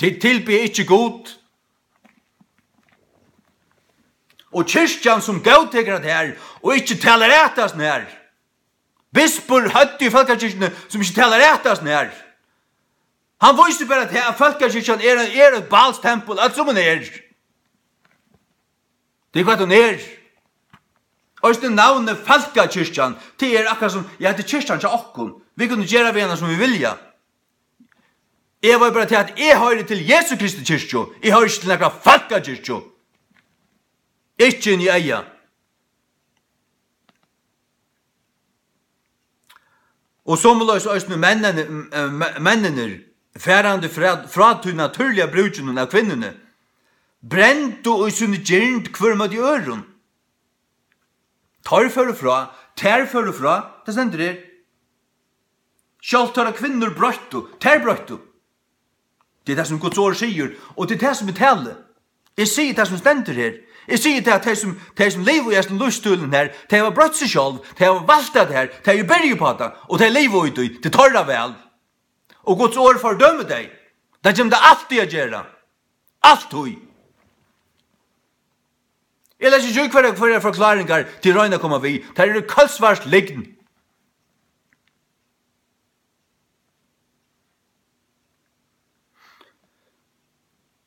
Tit tilbiðja ikki Gud. Og kirkjan, sum góðtekur at her, og ikki talar at hasum her. Bispur høvdu í fólkakirkjuni, sum ikki talar at hasum her. Hann vísir bara til, at fólkakirkjan er, er eitt Baals tempul, alt sum hon er. Tað er hvat hon er. Eisini navnið Fólkakirkjan, tað er akkurát sum, ja, tað er kirkjan hjá okkum. Vit kunnu gera við hana, sum vit vilja. Eg veit bara til, at eg hoyri til Jesu Kristi kirkju. Eg hoyri ikki til nakra fólkakirkju. Ikki inn í eygað. Og somuleiðis eisini menninir, eh, me-, menninir, farandi frá, frá tí natúrliga brúkinum av kvinnuni, brendu í síni girnd hvør móti øðrum. Teir fóru frá, tær fóru frá, tað stendur her. Sjálvt teirra kvinnur broyttu, tær broyttu. Tað er tað, sum Guds orð sigur, og tað er tað, sum eg tali. Eg sigi tað, sum stendur her. Eg sigi tað, at tey, sum, tey, sum liva í hesum lívsstílin her, tey hava broytt seg sjálv, tey hava valt tað her, tey eru byrjað upp á tað, og tey liva í tí, tað er teirra val. Og Guds orð fordømir tey. Tað kemur tað altíð at gera. Altíð. Eg leggi ikki í, hvørjar, hvørjar forkláringar tit royna at koma við. Tær eru kølsvart lygn.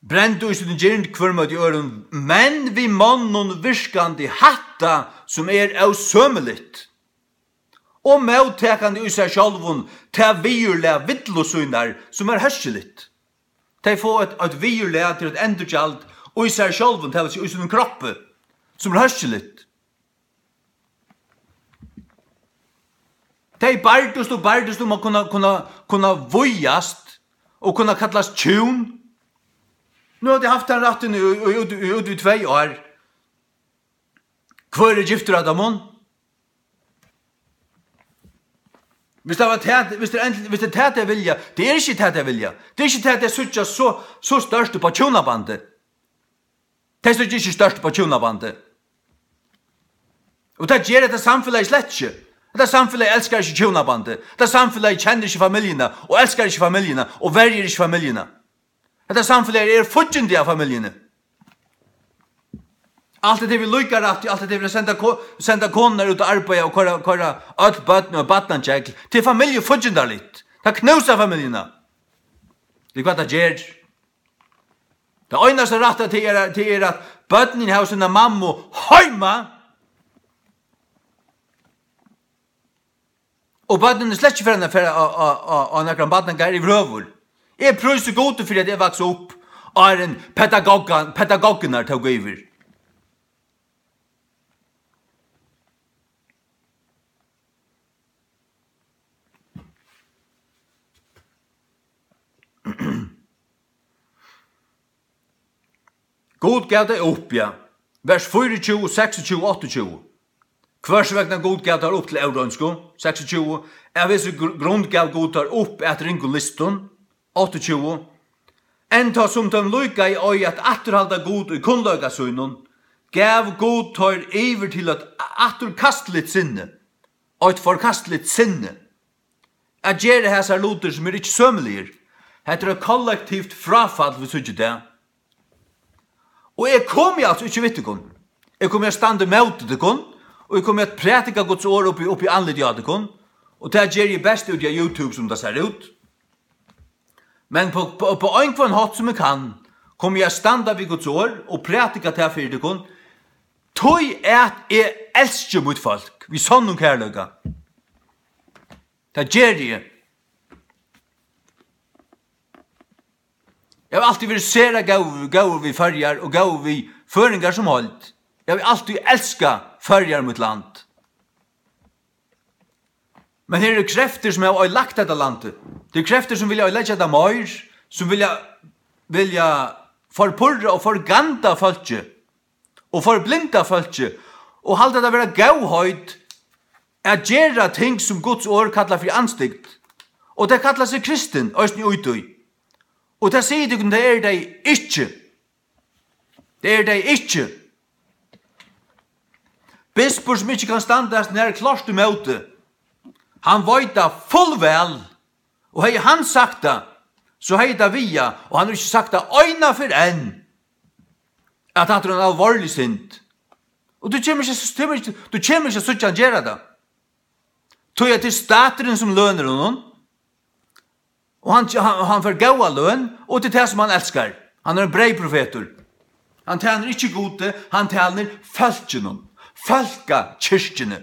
Brendu í síni girnd hvør móti øðrum, men við monnum virkandi hatta, sum er ósømiligt, og móttakandi í sær sjálvum tað viðurlag villu sínar, sum er hóskiligt. Tey fáa eitt, eitt viðurlag til eitt endurgjald í sær sjálvum, tað vil siga í sínum kroppi, sum er hóskiligt. Tey bardust og bardust um at kunna, kunna, kunna vígjast og kunna kallast hjún. Nú hava tey havt tann rættin í, í, í, í, í, í tvey ár. Hvør er giftur av teimum? Hvis tað var tað, hvis tað er endil-, hvis tað er tað, tey vilja, tað er ikki tað, tey vilja. Tað er ikki tað, tey síggja so, so stórt upp á hjúnabandið. Tey síggja ikki stórt upp á hjúnabandið. Og tað ger hetta samfelagið slett ikki. Hetta samfelagið elskar ikki hjúnabandið. Hetta samfelagið kennir ikki familjuna og elskar ikki familjuna og verjir ikki familjuna. Hetta samfelagið er fíggindi av familjuni. Alt hetta við líkarætti, alt hetta við at senda ko-, senda konurnar út at arbeiða og koyra, koyra øll børn og barnakegl, tað er familjufíggindarligt. Tað knúsar familjuna. Tað er hvat tað ger. Tað einasta rætta, tað er, tað er, at børnini hava sína mammu heima. Og børnini slett ikki farin at fara á, á, á, á nakran barnagarð yvirhøvur. Eg prísi Gudi fyri, at eg vaks upp, áðrenn pedagoggan-, pedagoggarnir tóku yvir. Gud gav tey upp, ja. Vers fýraogtjúgu, seksogtjúgu, áttaogtjúgu. Hvørs vegna Gud gav teir upp til óreinsku, seksogtjúgu, av hesi gr-, grund gav Gud teir upp at ringum lystum, áttaogtjúgu, enn tá sum teim líkaði ei at afturhalda Gud í kunnleika sínum, gav Gud teir yvir til eitt afturkastiligt sinni, eitt forkastiligt sinni. At gera hasar lutir, sum eru ikki sømiligir. Hetta er eitt kollektivt fráfall, vit síggja í dag. Og eg komi altso ikki við tykkum. Eg komi at standa ímóti tykkum, og eg komi at prædika Guds orð upp í, upp í andlitið á tykkum. Og tað geri eg best úti á YouTube, sum tað sær út. Men på, på, på einhvern hátt sum eg kann, komi eg at standa við Guds orð og prædika tað fyri tykkum. Tí at eg elski mítt fólk við sonnum kærleika. Tað geri eg. Eg havi altíð verið sera góður, góður við Føroyar og góður við føroyingar sum heild. Eg havi altíð elskað Føroyar, mítt land. Men her eru kreftir, sum hava oyðilagt hetta landið. Tað eru kreftir, sum vilja oyðileggja tað meir, sum vilja, vilja forpurra og forganda fólkið. Og forblinda fólkið og halda tað vera góðheit at gera ting, sum Guds orð kallar fyri andstygd. Og tey kalla seg kristin, eisini í tí. Og tað sigi eg tykkum, tað eru tey ikki. Tað eru tey ikki. Bispur, sum ikki kann standast nær klárt ímóti, hann veit tað fullvæl, og hevði hann sagt tað, so hevði tað vigað, og hann hevur ikki sagt tað eina ferð enn, at hatta er ein alvorlig synd. Og tú kemur ikki, tú kemur ikki, tú kemur ikki at síggja hann gera tað. Tí at tað er staturin, sum lønir honum, og hann, hann, hann fær góða løn, og tað er tað, sum hann elskar. Hann er ein breiðprofetur. Hann tænir ikki Gudi, hann tænir fólkinum, fólkakirkjuni.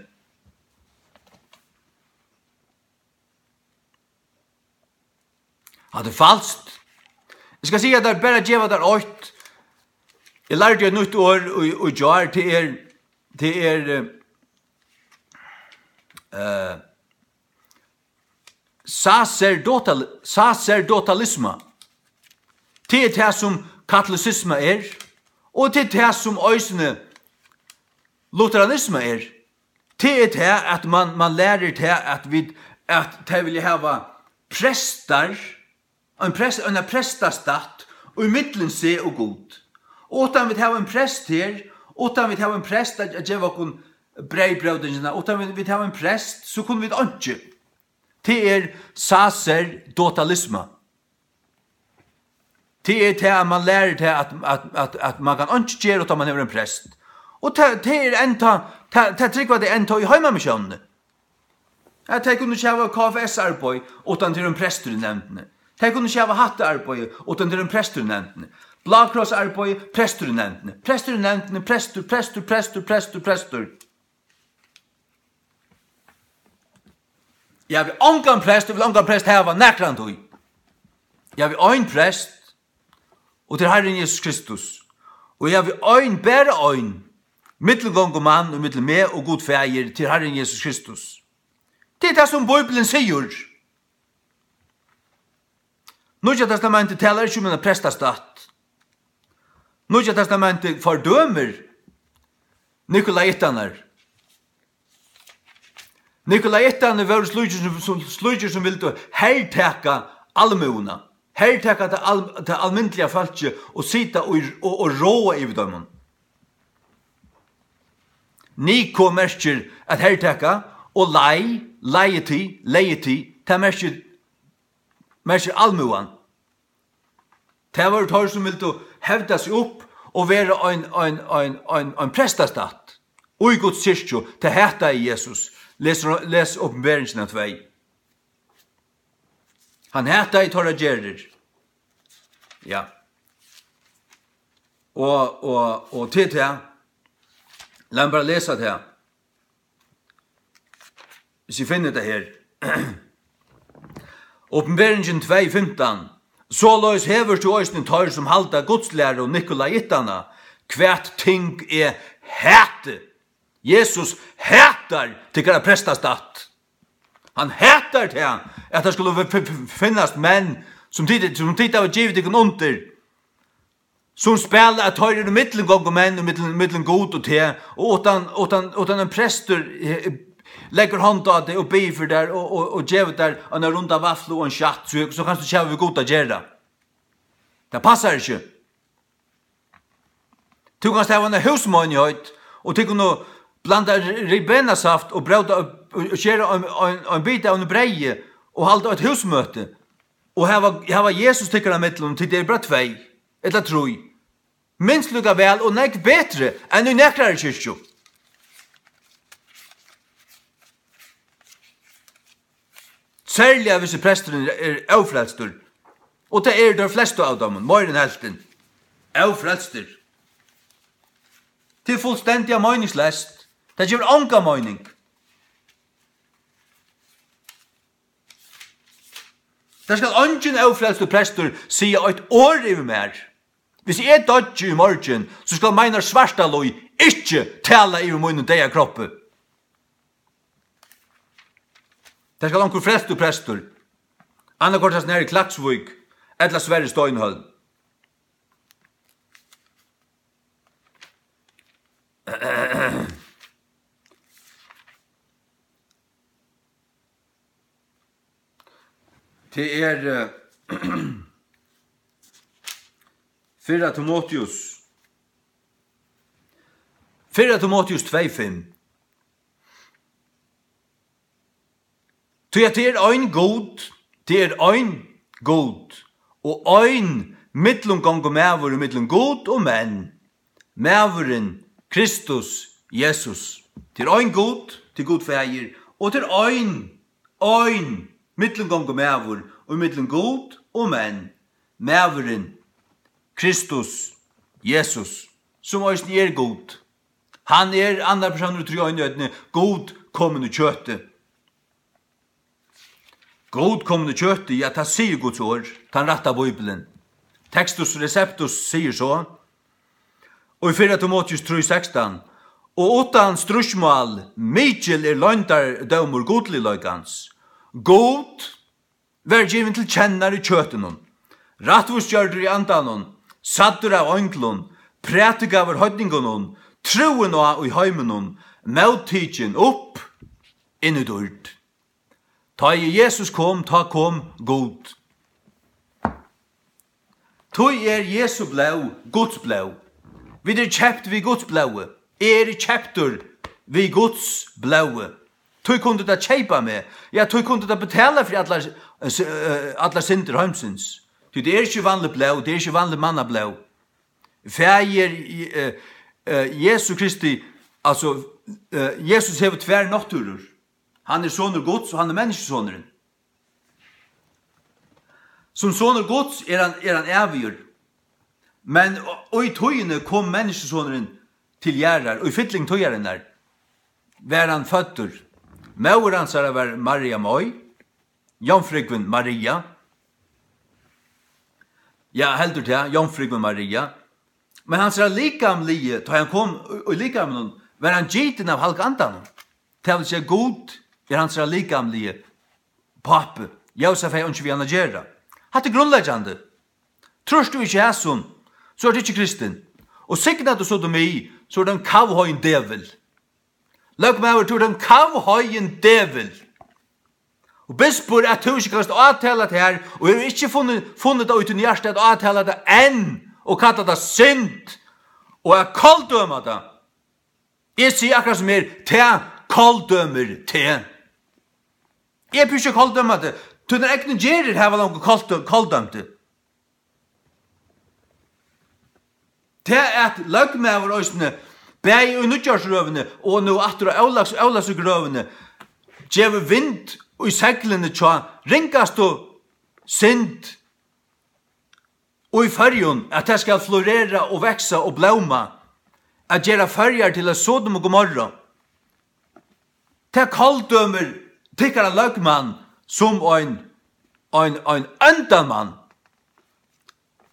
Hatta er falskt. Eg skal siga tær, bara geva tær eitt. Eg lærdi eitt nýtt orð í, í gjár. Tað er, tað er, eh, eh, sacerdotal-, sacerdotalisma. Tað er tað, sum katolisisma er, og tað er tað, sum eisini lutheranisma er. Tað er tað, at man, man lærir tað, at vit, at tey vilja hava prestar, ein prest, ein prestastatt í millum seg og Gud. Uttan vit hava ein prest her, uttan vit hava ein prest at, at geva okkum breyðbrótingina, uttan vit, vit hava ein prest, so kunnu vit einki. Tað er sacerdotalisma. Tað er tað, at man lærir tað, at, at, at, at man kann einki gera, uttan man hevur ein prest. Og tað, tað er enntá, tað, tað trúgva tey enntá í heimamissiónini. At tey kunnu ikki hava K F S-arbeiði, uttan tað er ein prestur í nevndini. Tey kunnu ikki hava hattaarbeiði, uttan tað er ein prestur í nevndini. Blákrossarbeiði, prestur í nevndini. Prestur í nevndini, prestur, prestur, prestur, prestur, prestur. Eg havi ongan prest, eg vil ongan prest hava nakrantíð. Eg havi ein prest, og tað er Harrin Jesus Kristus. Og eg havi ein, bara ein, millumgongumann ímillum meg og Gud Faðir, tað er Harrin Jesus Kristus. Tað er tað, sum Bíblian sigur. Nýggja Testamentið talar ikki um eina prestastatt. Nýggja Testamentið fordømir nikolaittarnar. Nikolaittarnir vóru slíkir sum, sum, slíkir sum vildu hertaka almúguna, hertaka tað al-, tað almindiliga fólkið og sita og, og, og ráða yvir teimum. Niko merkir at hertaka, og lai, laity, laity, tað merkir, merkir almúgan. Tað vóru teir, sum vildu hevda seg upp og vera ein, ein, ein, ein, ein prestastatt í Guds kirkju. Tað hataði Jesus. Les, les Opinberingina tvey. Hann hataði teirra gerðir. Ja. Og, og, og til tað, lat meg bara lesa tað. Hvis eg finni tað her. Opinberingin tvey fimtan. Soleiðis hevur tú eisini teir, sum halda gudslæru Nikolaitana, hvat ting eg hati. Jesus hatar tykkara prestastatt. Hann hatar tað, at tað skulu f-, f-, f-, finnast menn, sum tit, sum tit hava givið tykkum undir, sum spæla, at teir eru millumgongumenn og millum, millum Gud og teg, og uttan, uttan, uttan ein prestur, eh, leggur hond á teg og biður fyri tær og, og, og gevur tær eina runda vaflu og ein skjatt, so, so kanst tú ikki hava við Gud at gera. Tað passar ikki. Tú kanst hava eina húsmeinigheit, og tit kunnu blanda ri-, ribenasaft og bróta og, og, og skera ein, ein, ein bita av einum breyði og halda eitt húsmøti og hava, hava Jesus tykkara millum, tit eru bara tvey ella trý. Minst líka væl og nógv betri enn í nakrari kirkju. Serliga hvis presturin er ófrelstur. Og tað eru teir flestu av teimum, meira enn helvtin. Ófrelstir. Tað er fullstendiga meiningsleyst. Tað gevur onga meining. Tað skal eingin ófrelstur prestur siga eitt orð yvir mær. Hvis eg doyggi í morgin, so skal Meinar Svartalíð ikki tala yvir mínum deyða kroppi. Tað skal onkur frelstur prestur, annaðhvørt hassin her í Klaksvík ella Sverri Steinhøll. Tað er, eh, fyrra Timoteus, fyrra Timoteus tvey fimm. Tí at tað er ein Gud, tað er ein Gud, og ein millumgongumaður ímillum Gud og menn, maðurin Kristus Jesus. Tað er ein Gud, tað er Gud Faðir, og tað er ein, ein millumgongumaður ímillum Gud og menn, maðurin Kristus Jesus, sum eisini er Gud. Hann er annar persónur í tríeinoynni, Gud komin í kjøti. Gud komin í kjøti, ja, tað sigur Guds orð, tann rætta Bíblian. Textus Receptus sigur so, og í fyrra Timoteus trý sekstan, og uttan stríðsmál, mikil er loyndardómur gudligleikans. Gud var givin til kennar í kjøtinum, rættvísgjørdur í andanum, sæddur av einglum, prædikaður heidningunum, trúin á í heiminum, móttikin upp inn í dýrd. Tá ið Jesus kom, tá kom Gud. Tí er Jesu blóð Guds blóð. Vit eru keypt við Guds blóði. Eg eri keyptur við Guds blóði. Tí kundi tað keypa meg. Ja, tí kundi tað betala fyri allar, eh, allar syndir heimsins. Tí tað er ikki vanligt blóð, tað er ikki vanligt mannablóð. Faðir, eh, eh, Jesu Kristi, altso, eh, Jesus hevur tvær náttúrur. Hann er sonur Guds og hann er menniskjusonurin. Sum sonur Guds er hann, er hann ævigur. Men í tíðini kom menniskjusonurin til jarðar, í fylling tíðarinnar var hann føddur. Móðir hansara var Maria Mei, jomfrúin Maria. Ja, heldur tað, jomfrúin Maria. Men hansara likamligi, tá hann kom í, í likaminum, var hann gitin av Halga Andanum. Tað vil siga, Gud er hansara likamligi pápi. Jósef hevði einki við hann at gera. Hatta er grundleggjandi. Trýrt tú ikki hasum, so ert tú ikki kristin. Og signar tú sodomi, so ert tú ein kavheitin djevul. Løgmaður, tú ert ein kavheitin djevul. Og bispur, at tú ikki kanst átala tað her, og hevur ikki funnið, funnið tað í tínum hjarta at átala tað enn, og kalla tað synd, og at koldøma tað. Eg sigi akkurát sum er, tað koldømir teg. Eg prøvi ikki at koldøma teg. Tínar egnu gerðir hava longu koldø-, koldømt teg. Tað at løgmaður eisini, bæði í nýggjársrøðuni og nú aftur á ólavs-, ólavsøkurøðuni, gevur vind í seglini hjá ringastu synd í Føroyum, at tað skal florera og vaksa og blóma, at gera Føroyar til eitt Sodom og Gomorra. Tað koldømir tykkara løgmann sum ein, ein, ein óndan mann.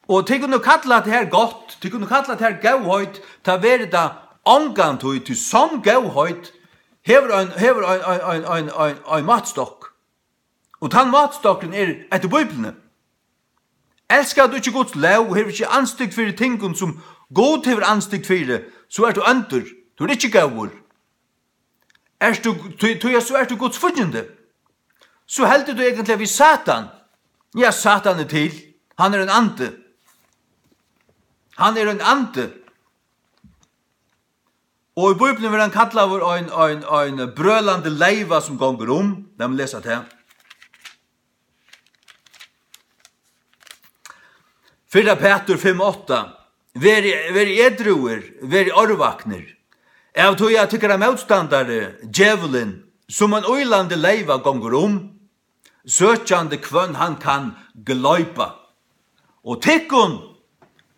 Og tit kunnu kalla tað her gott, tit kunnu kalla tað her góðheit, tað verður tað ongantíð, tí sonn góðheit hevur ein, hevur ein, ein, ein, ein, ein, ein mátstokk. Og tann mátstokkurin er eftir Bíbliuni. Elskar tú ikki Guds lóg og hevur ikki andstygd fyri tingum, sum Gud hevur andstygd fyri, so ert tú óndur, tú ert ikki góður. Ert tú, tí, tí at so ert tú Guds fíggindi. So heldur tú eigentliga við Satan. Ja, Satan er til. Hann er ein andi. Hann er ein andi. Og í Bíbliuni verður hann kallaður ein, ein, ein brølandi leyva sum gongur um. Lat meg lesa tað. Fyrra Pætur fimm átta: Verið, verið edrúir, verið árvaknir. Av tí at tykkara mótstandari, djevulin, sum ein ýlandi leyva gongur um, søkjandi hvønn hann kann gleipa. Og tykkum,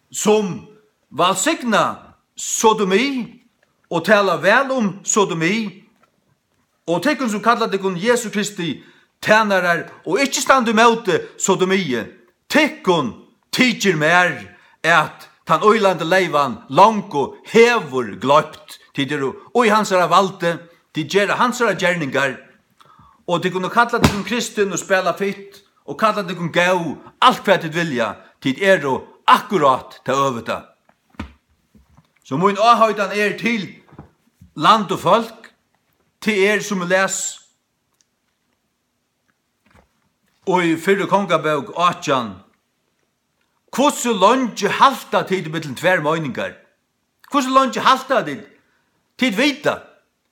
sum vælsigna sodomi og tala væl um sodomi, og tykkum, sum kalla tykkum Jesu Kristi tænarar og ikki standa ímóti sodomi, tykkum tykir mær, at tann ýlandi leyvan longu hevur gloypt. Tit eru í hansara valdi, tit gera hansara gerningar, og tit kunnu kalla tykkum kristin og spæla fitt og kalla tykkum góð, alt hvat tit vilja, tit eru akkurát tað øvuta. So mín áheitan er til land og fólk, tað er, sum eg les í fyrru Kongabók átjan: Hvussu leingi halta tit millum tvær meiningar? Hvussu leingi halta tit? Tit vita.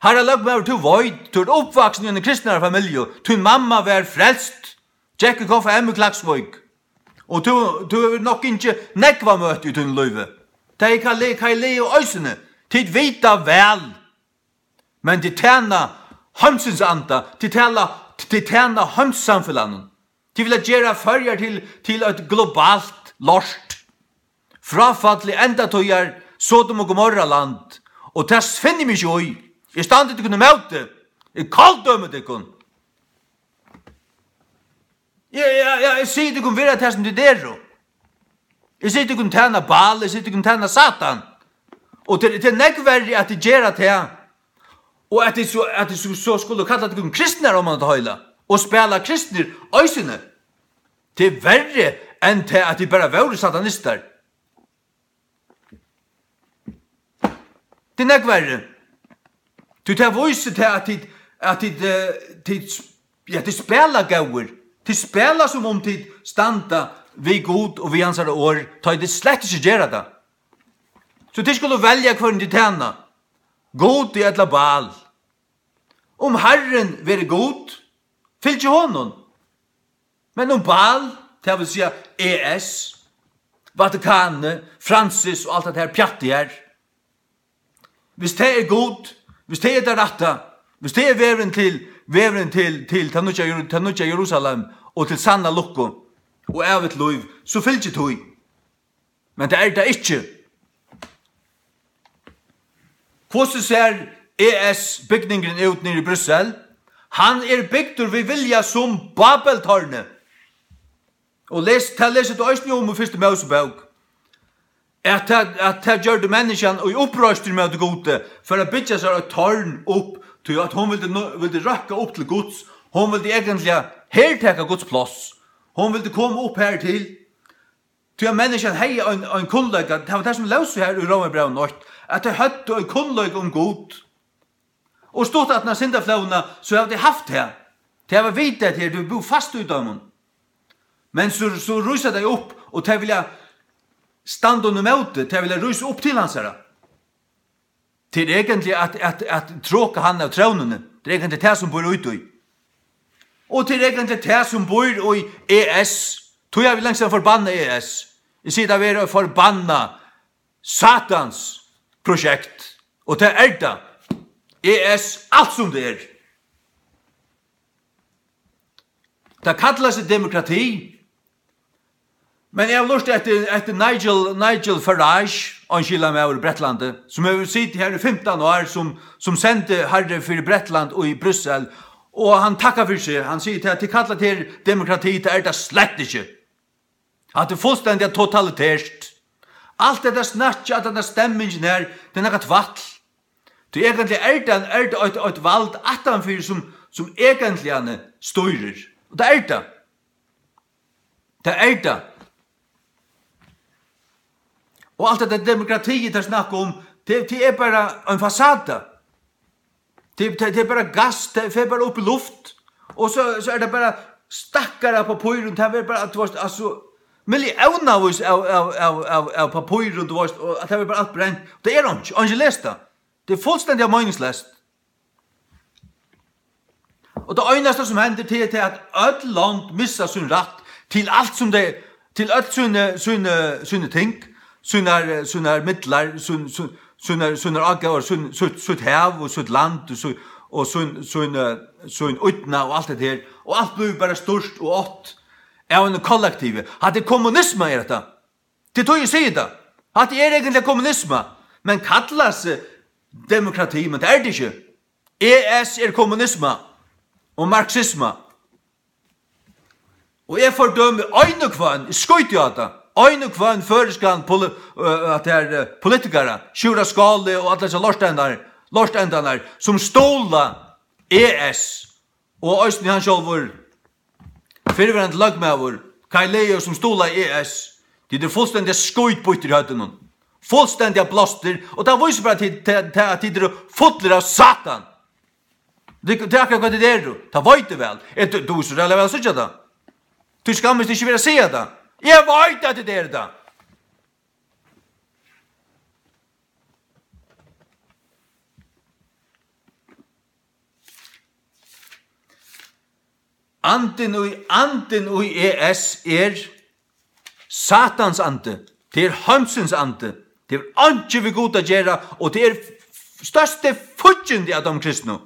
Harra løgmaður, tú veit, tú ert uppvaksin í eini kristnari familju. Tín mamma var frelst, gekk í K F M í Klaksvík. Og tú, tú hevur nokk gingið nógva møti í tínum lívi. Tað er Kai Le-, Kai Leo eisini. Tit vita væl. Men tit tæna heimsins anda, tit tæna, tit tæna heimssamfelagnum. Tit vilja gera Føroyar til, til eitt globalt lort. Fráfall til endatíðar, Sodom og Gomorra land. Og tað finni eg meg ikki í. Eg standi tykkum ímóti. Eg koldømi tykkum. Ja, ja, ja, eg sigi tykkum vera tað, sum tit eru. Eg sigi tykkum tæna Baal, eg sigi tykkum tæna Satan. Og tað, tað er nógv verri, at tit gera tað. Og at tit so, at tit so, so skulu kalla tykkum kristnar, um man tað heila. Og spæla kristnir eisini. Tað er verri enn tað, at tit bara vóru satanistar. Tað er nógv verri. Tí tað vísir tað, at tit, at tit, eh, tit, ja, tit spæla góðir. Tit spæla, sum um tit standa við Gud og við hansara orð, tá ið tit slett ikki gera tað. So tit skulu velja, hvørjum tit tæna, Gudi ella Baal. Um Harrin verður Gud, fylgið honum. Men um Baal, tað vil siga E S, Vatikanið, Francis og alt tað her pjattið her. Hvis tað er Gud, hvis tað er tað rætta, hvis tað er vegurin til, vegurin til, til tað nýggja Jeru-, tað nýggja Jerusalem og til sanna lukku og ævigt lív, so fylgið tí. Men tað er tað ikki. Hvussu sær E S bygningurin út niðri í Brussel? Hann er bygdur við vilja sum Babeltårnið. Og les, tað lesur tú eisini um í fyrstu Mósebók. At tað, at tað gjørdi menniskjan í uppreistur móti Gudi, fyri at byggja sær eitt tårn upp, tí at hon vildi nå, vildi røkka upp til Guds. Hon vildi eigentliga hertaka Guds pláss. Hon vildi koma upp her til. Tí at menniskjan hevði ein, ein kunnleika, tað var tað, sum lósu her í Rómarbrævinum eitt, at tey høvdu ein kunnleika um Gud. Og stutt aftan á syndaflóðina, so hava tey havt tað. Tey hava vitað, at tey eru búð fast í teimum. Men so, so rísa tey upp, og tey vilja standa honum ímóti, tey vilja rísa upp til hansara. Tað er eigentliga at, at, at troka hann av trónini. Tað er eigentliga tað, sum býr í tí. Og tað er eigentliga tað, sum býr í E S. Tí havi eg langt síðan forbannað E S. Eg sigi, tað verður eitt forbannað Satans prosjekt. Og tað er tað. E S, alt sum tað er. Tað kallar seg demokrati. Men eg havi lurtað eftir, eftir Nigel, Nigel Farage, ein skilamaður í Bretlandi, sum hevur sitið her í fimtan ár sum, sum sendiharri fyri Bretland í Brussel, Og hann takkar fyri seg. Hann sigur til, at tit kalla tað her demokrati, tað er tað slett ikki. Hatta er fullstendiga totalitært. Alt hetta snakkið, at hetta stemmingin her, tað er nakað tvætl. Tí eigentliga er tað, er tað eitt, eitt vald aftanfyri, sum, sum eigentliga stýrir. Og tað er tað. Tað er tað. Og alt hetta demokrati, tað snakka um, tað, tað er bara ein fasada. Tað, tað, tað er bara gass, tað fer bara upp í luft. Og so, so er tað bara stakkar av pappírum, tað er bara, at, tú veist, altso, milliónavís av, av, av, av, av pappírum, tú veist, og at tað er bara alt brent. Tað er einki, einki lesa tað. Tað er fullstendiga meiningsleyst. Og tað einasta, sum hendir, tað er, tað er, at øll lond missa sín rætt til alt, sum tey, til øll síni, síni, síni ting, sínar, sínar midlar, sín, sín, sínar, sínar ágóðar, sín, sítt, sítt hav og sítt land og sín, og sín, sín, sín ídnað og alt hetta her. Og alt blívur bara stýrt og átt av einum kollektivi. Hatta er kommunisma, er hetta. Tað er tí, eg sigi tað. Hatta er eigentliga kommunisma, men kallar seg demokrati, men tað er tað ikki. E S er kommunisma og marxisma. Og eg fordømi ein og hvønn, eg skíti á tað, ein og hvønn føroyskan poli-, øh, at tað er, øh, politikarar, Sjúrður Skaale og allar hesar lortendarnar, lortendarnar, sum stuðla E S, og eisini hann sjálvur, fyrrverandi løgmaður, Kaj Leo, sum stuðlaði E S. Tit eru fullstendiga skítbýttir í høvdinum. Fullstendiga blástir. Og tað vísir bara, at tit, tað, tað, at tit eru fullir av Satan. Tað, tað er akkurát hvat tit eru. Tað veit eg væl. Eg, tú, tú, so ræðuliga væl at síggja tað. Tú skammist ikki vera at siga tað. Eg veit, at tit eru tað. Andin í, andin í E S er Satans andi. Tað er heimsins andi. Tað hevur einki við Gud at gera, og tað er f-, størsti fíggindi av teimum kristnu.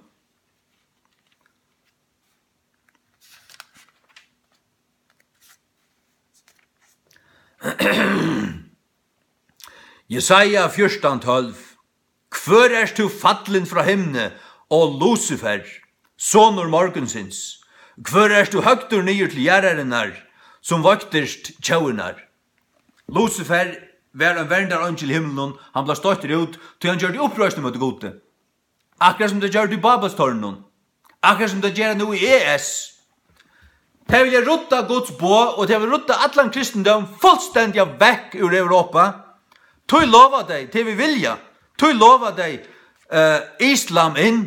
Jesaja fjúrtan tólv. Hvør ert tú fallin frá himni, ó Lucifer, sonur morgunsins? Hvør ert tú høgdur niður til jarðarinnar, sum vøktist tjóðirnar? Lucifer var ein verndareingil í himlinum, hann bleiv stoyttur út, tí hann gjørdi uppreisn móti Gudi. Akkurát sum tey gjørdu í Babelstórnum. Akkurát sum tey gera nú í E S. Tey vilja rudda Guds boð, og tey vilja rudda allan kristindóm fullstendiga vekk úr Europa. Tí lova tey, tey við vilja, tí lova tey, eh, islam inn.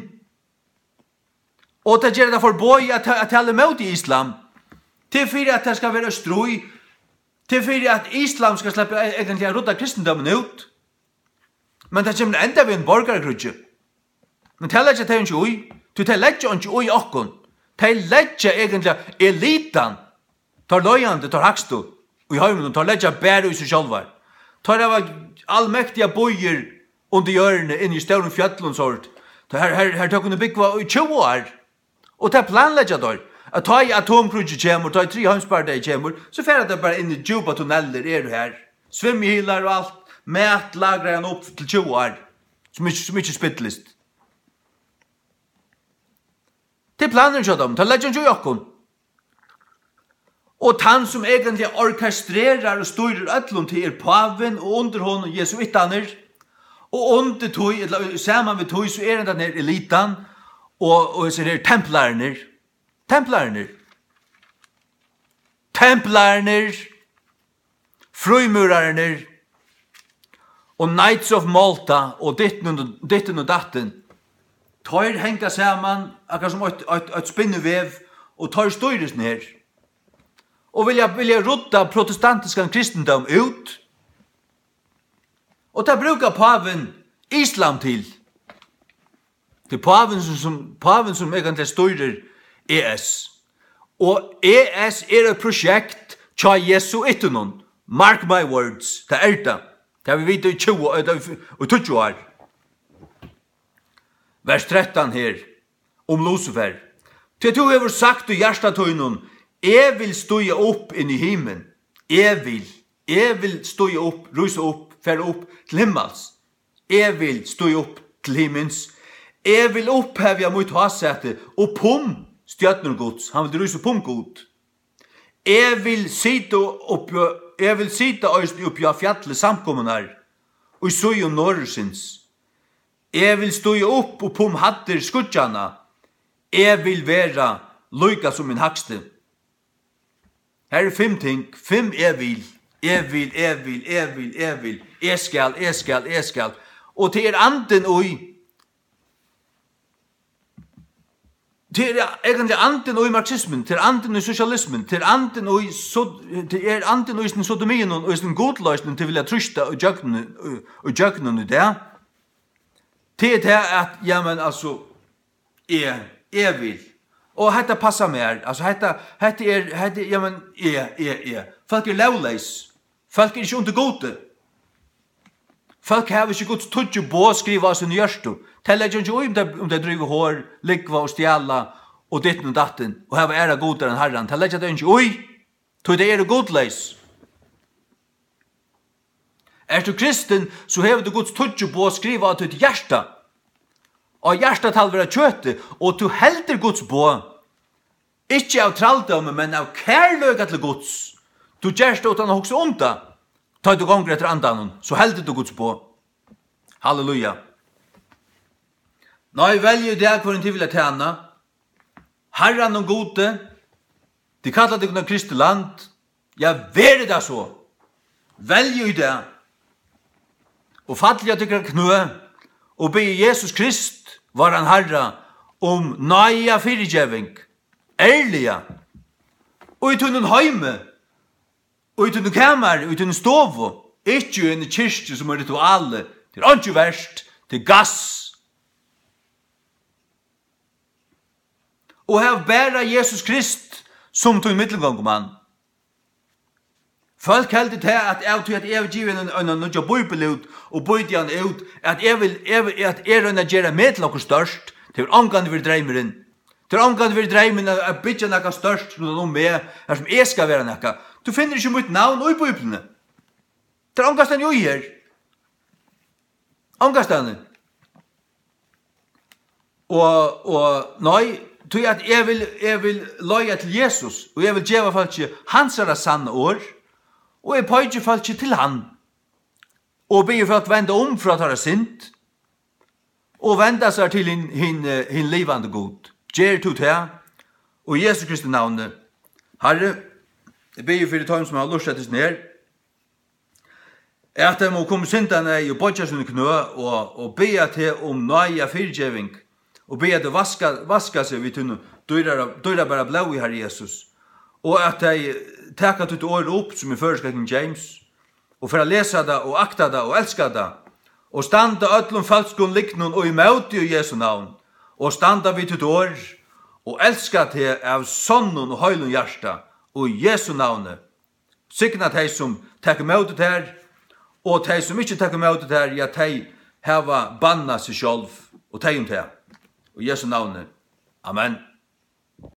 Og tey gera tað forboðið at ta-, at tala ímóti islam. Tað er fyri, at tað skal vera stríð. Tað er fyri, at islam skal sleppa e-, eigentliga at rudda kristindómin út. Men tað kemur enda við einum borgarakríggi. Men tað leggja tey einki í, tí tey leggja einki í okkum. Tey leggja eigentliga elitan, teir leiðandi, teir hægstu í heiminum, teir leggja bara í seg sjálvar. Teir hava almektigar býir undir jørðini, inni í stórum fjøllum, sort. Teir, her, her, her tey kunnu búgva í tjúgu ár. Og tað planleggja teir, at tá ið atomkríggið kemur, tá ið triði heimsbardagi kemur, so fara teir bara inn í djúpar tunnellir, eru har. Svimjihylar og alt, mat lagrar hann upp til tjúgu ár, sum ikki, sum ikki spillist. Tað er planurin hjá teimum, teir leggja ikki í okkum. Og tann, sum eigentliga orkestrerar og stýrir øllum, tað er pávin, og undir honum jesuittarnir, og undir tí, ella saman við tí, so er hendan her elitan, og, og hesir her templararnir. Templararnir. Templararnir. Frímúrararnir. Og Knights of Malta, og dittin og, dittin og dattin. Teir hanga saman, akkurát sum eitt, eitt, eitt spinnivev, og teir stýra hesum her. Og vilja, vilja rudda protestantiskan kristindóm út. Og tað brúkar pávin islam til. Tað er pávin sum, sum, pávin sum eigentliga stýrir E S. Og E S er eitt prosjekt hjá jesuittunum. Mark my words, tað er tað. Tað hava vit vitað í tjúgu, ella í f-, í tíggju ár. Vers trettan her, um Lucifer. Tí tú hevur sagt í hjarta tínum: Eg vil stíga upp inn í himin. Eg vil, eg vil stíga upp, rísa upp, fara upp til himmals. Eg vil stíga upp til himins. Eg vil upphevja mítt hásæti upp um stjørnur Guds. Hann vildi rísa upp um Gud. Eg vil sita uppi, eg vil sita eisini uppi á fjalli samkomunnar, í síðum norðursins. Eg vil stíga upp, upp um hæddir skýggjanna. Eg vil vera líka sum hin hægsti. Her eru fimm ting, fimm eg vil. Eg vil, eg vil, eg vil, eg vil. Eg skal, eg skal, eg skal. Og tað er andin í, tað er eigentliga andin í marxismin, tað er andin í sosialismin, tað er andin í so-, tað er andin í sin sodomiunum og í sin gudloysnum, tey vilja trýsta í gjøgnum, í, í gjøgnum í dag. Tað er tað at, ja, men altso, eg, eg vil. Og hetta passar mær. Altso, hetta, hetta er, hetta er, ja, men eg, eg, eg. Fólk er lógleys. Fólk er ikki undir Gudi. Fólk hava ikki Guds tíggju boð skrivað á síni hjørtu. Tey leggja ikki í, um tey, um tey dríva hor, lúgva og stjala og ditten og datten, og hava aðrar gudar enn Harran. Tey leggja tey ikki í, tí tey eru gudleys. Ert tú kristin, so hevur tú Guds tíggju boð skrivað á títt hjarta. Á hjartað tal vera kjøtið, og tú heldur Guds boð. Ikki av trældómi, men av kærleika til Guds. Tú gert tað uttan at hugsa um tað. Tá tú gongur eftir andanum, so heldur tú Guds boð. Halleluja. Nei, veljið í dag, hvørjum tit vilja tæna. Harranum Gudi, tit kalla tykkum eitt kristið land. Ja, verið tað so. Veljið í dag. Og fallið á tykkara knø og biðið Jesus Krist, váran Harra, um náðiga fyrigeving. Ærliga. Og í tínum heimi, og í tínum kamari, og í tíni stovu. Ikki í eini kirkju sum er rituali. Tað er einki vert. Tað er gass. Og hav bara Jesus Krist sum tín millumgongumann. Fólk heldur tað, at av tí at eg havi givið ein, ein nýggja bíbel út og býti hann út, at eg vil, eg vil, at eg royni at gera meg til okkurt stórt. Tað hevur ongantíð verið dreymurin. Tað hevur ongantíð verið dreymurin at, at byggja nakað stórt rundan um meg, har sum eg skal vera nakað. Tú finnur ikki mítt navn í Bíbliuni. Tað er ongastaðni í her. Ongastaðni. Og, og nei, tí at eg vil, eg vil leiða til Jesus, og eg vil geva fólki hansara sanna orð, og eg peiki fólki til hann, og biði fólk venda um frá teirra synd, og venda sær til hin, hin, eh, hin livandi Gud. Ger tú tað, og í Jesu Kristi navni, Harri, eg biði fyri teimum, sum hava lurtað til sín her, at tey mugu koma í syndaneyð og boyggja síni knø og, og biðja teg um náðiga fyrigeving, og biðja teg vaska, vaska seg við tínum dýrara, dýrabara blóði, Harri Jesus, og at tey taka títt orð upp, sum er føroyska King James, og fara at lesa tað og akta tað og elska tað, og standa øllum følskum lygnum ímóti í Jesu navn, og standa við títt orð, og elska teg av sonnum og heilum hjarta, í Jesu navni. Signa tey, sum taka ímóti tær, og tey, sum ikki taka ímóti tær, ja, tey hava bannað seg sjálv, og tey um tað. Í Jesu navni. Amen.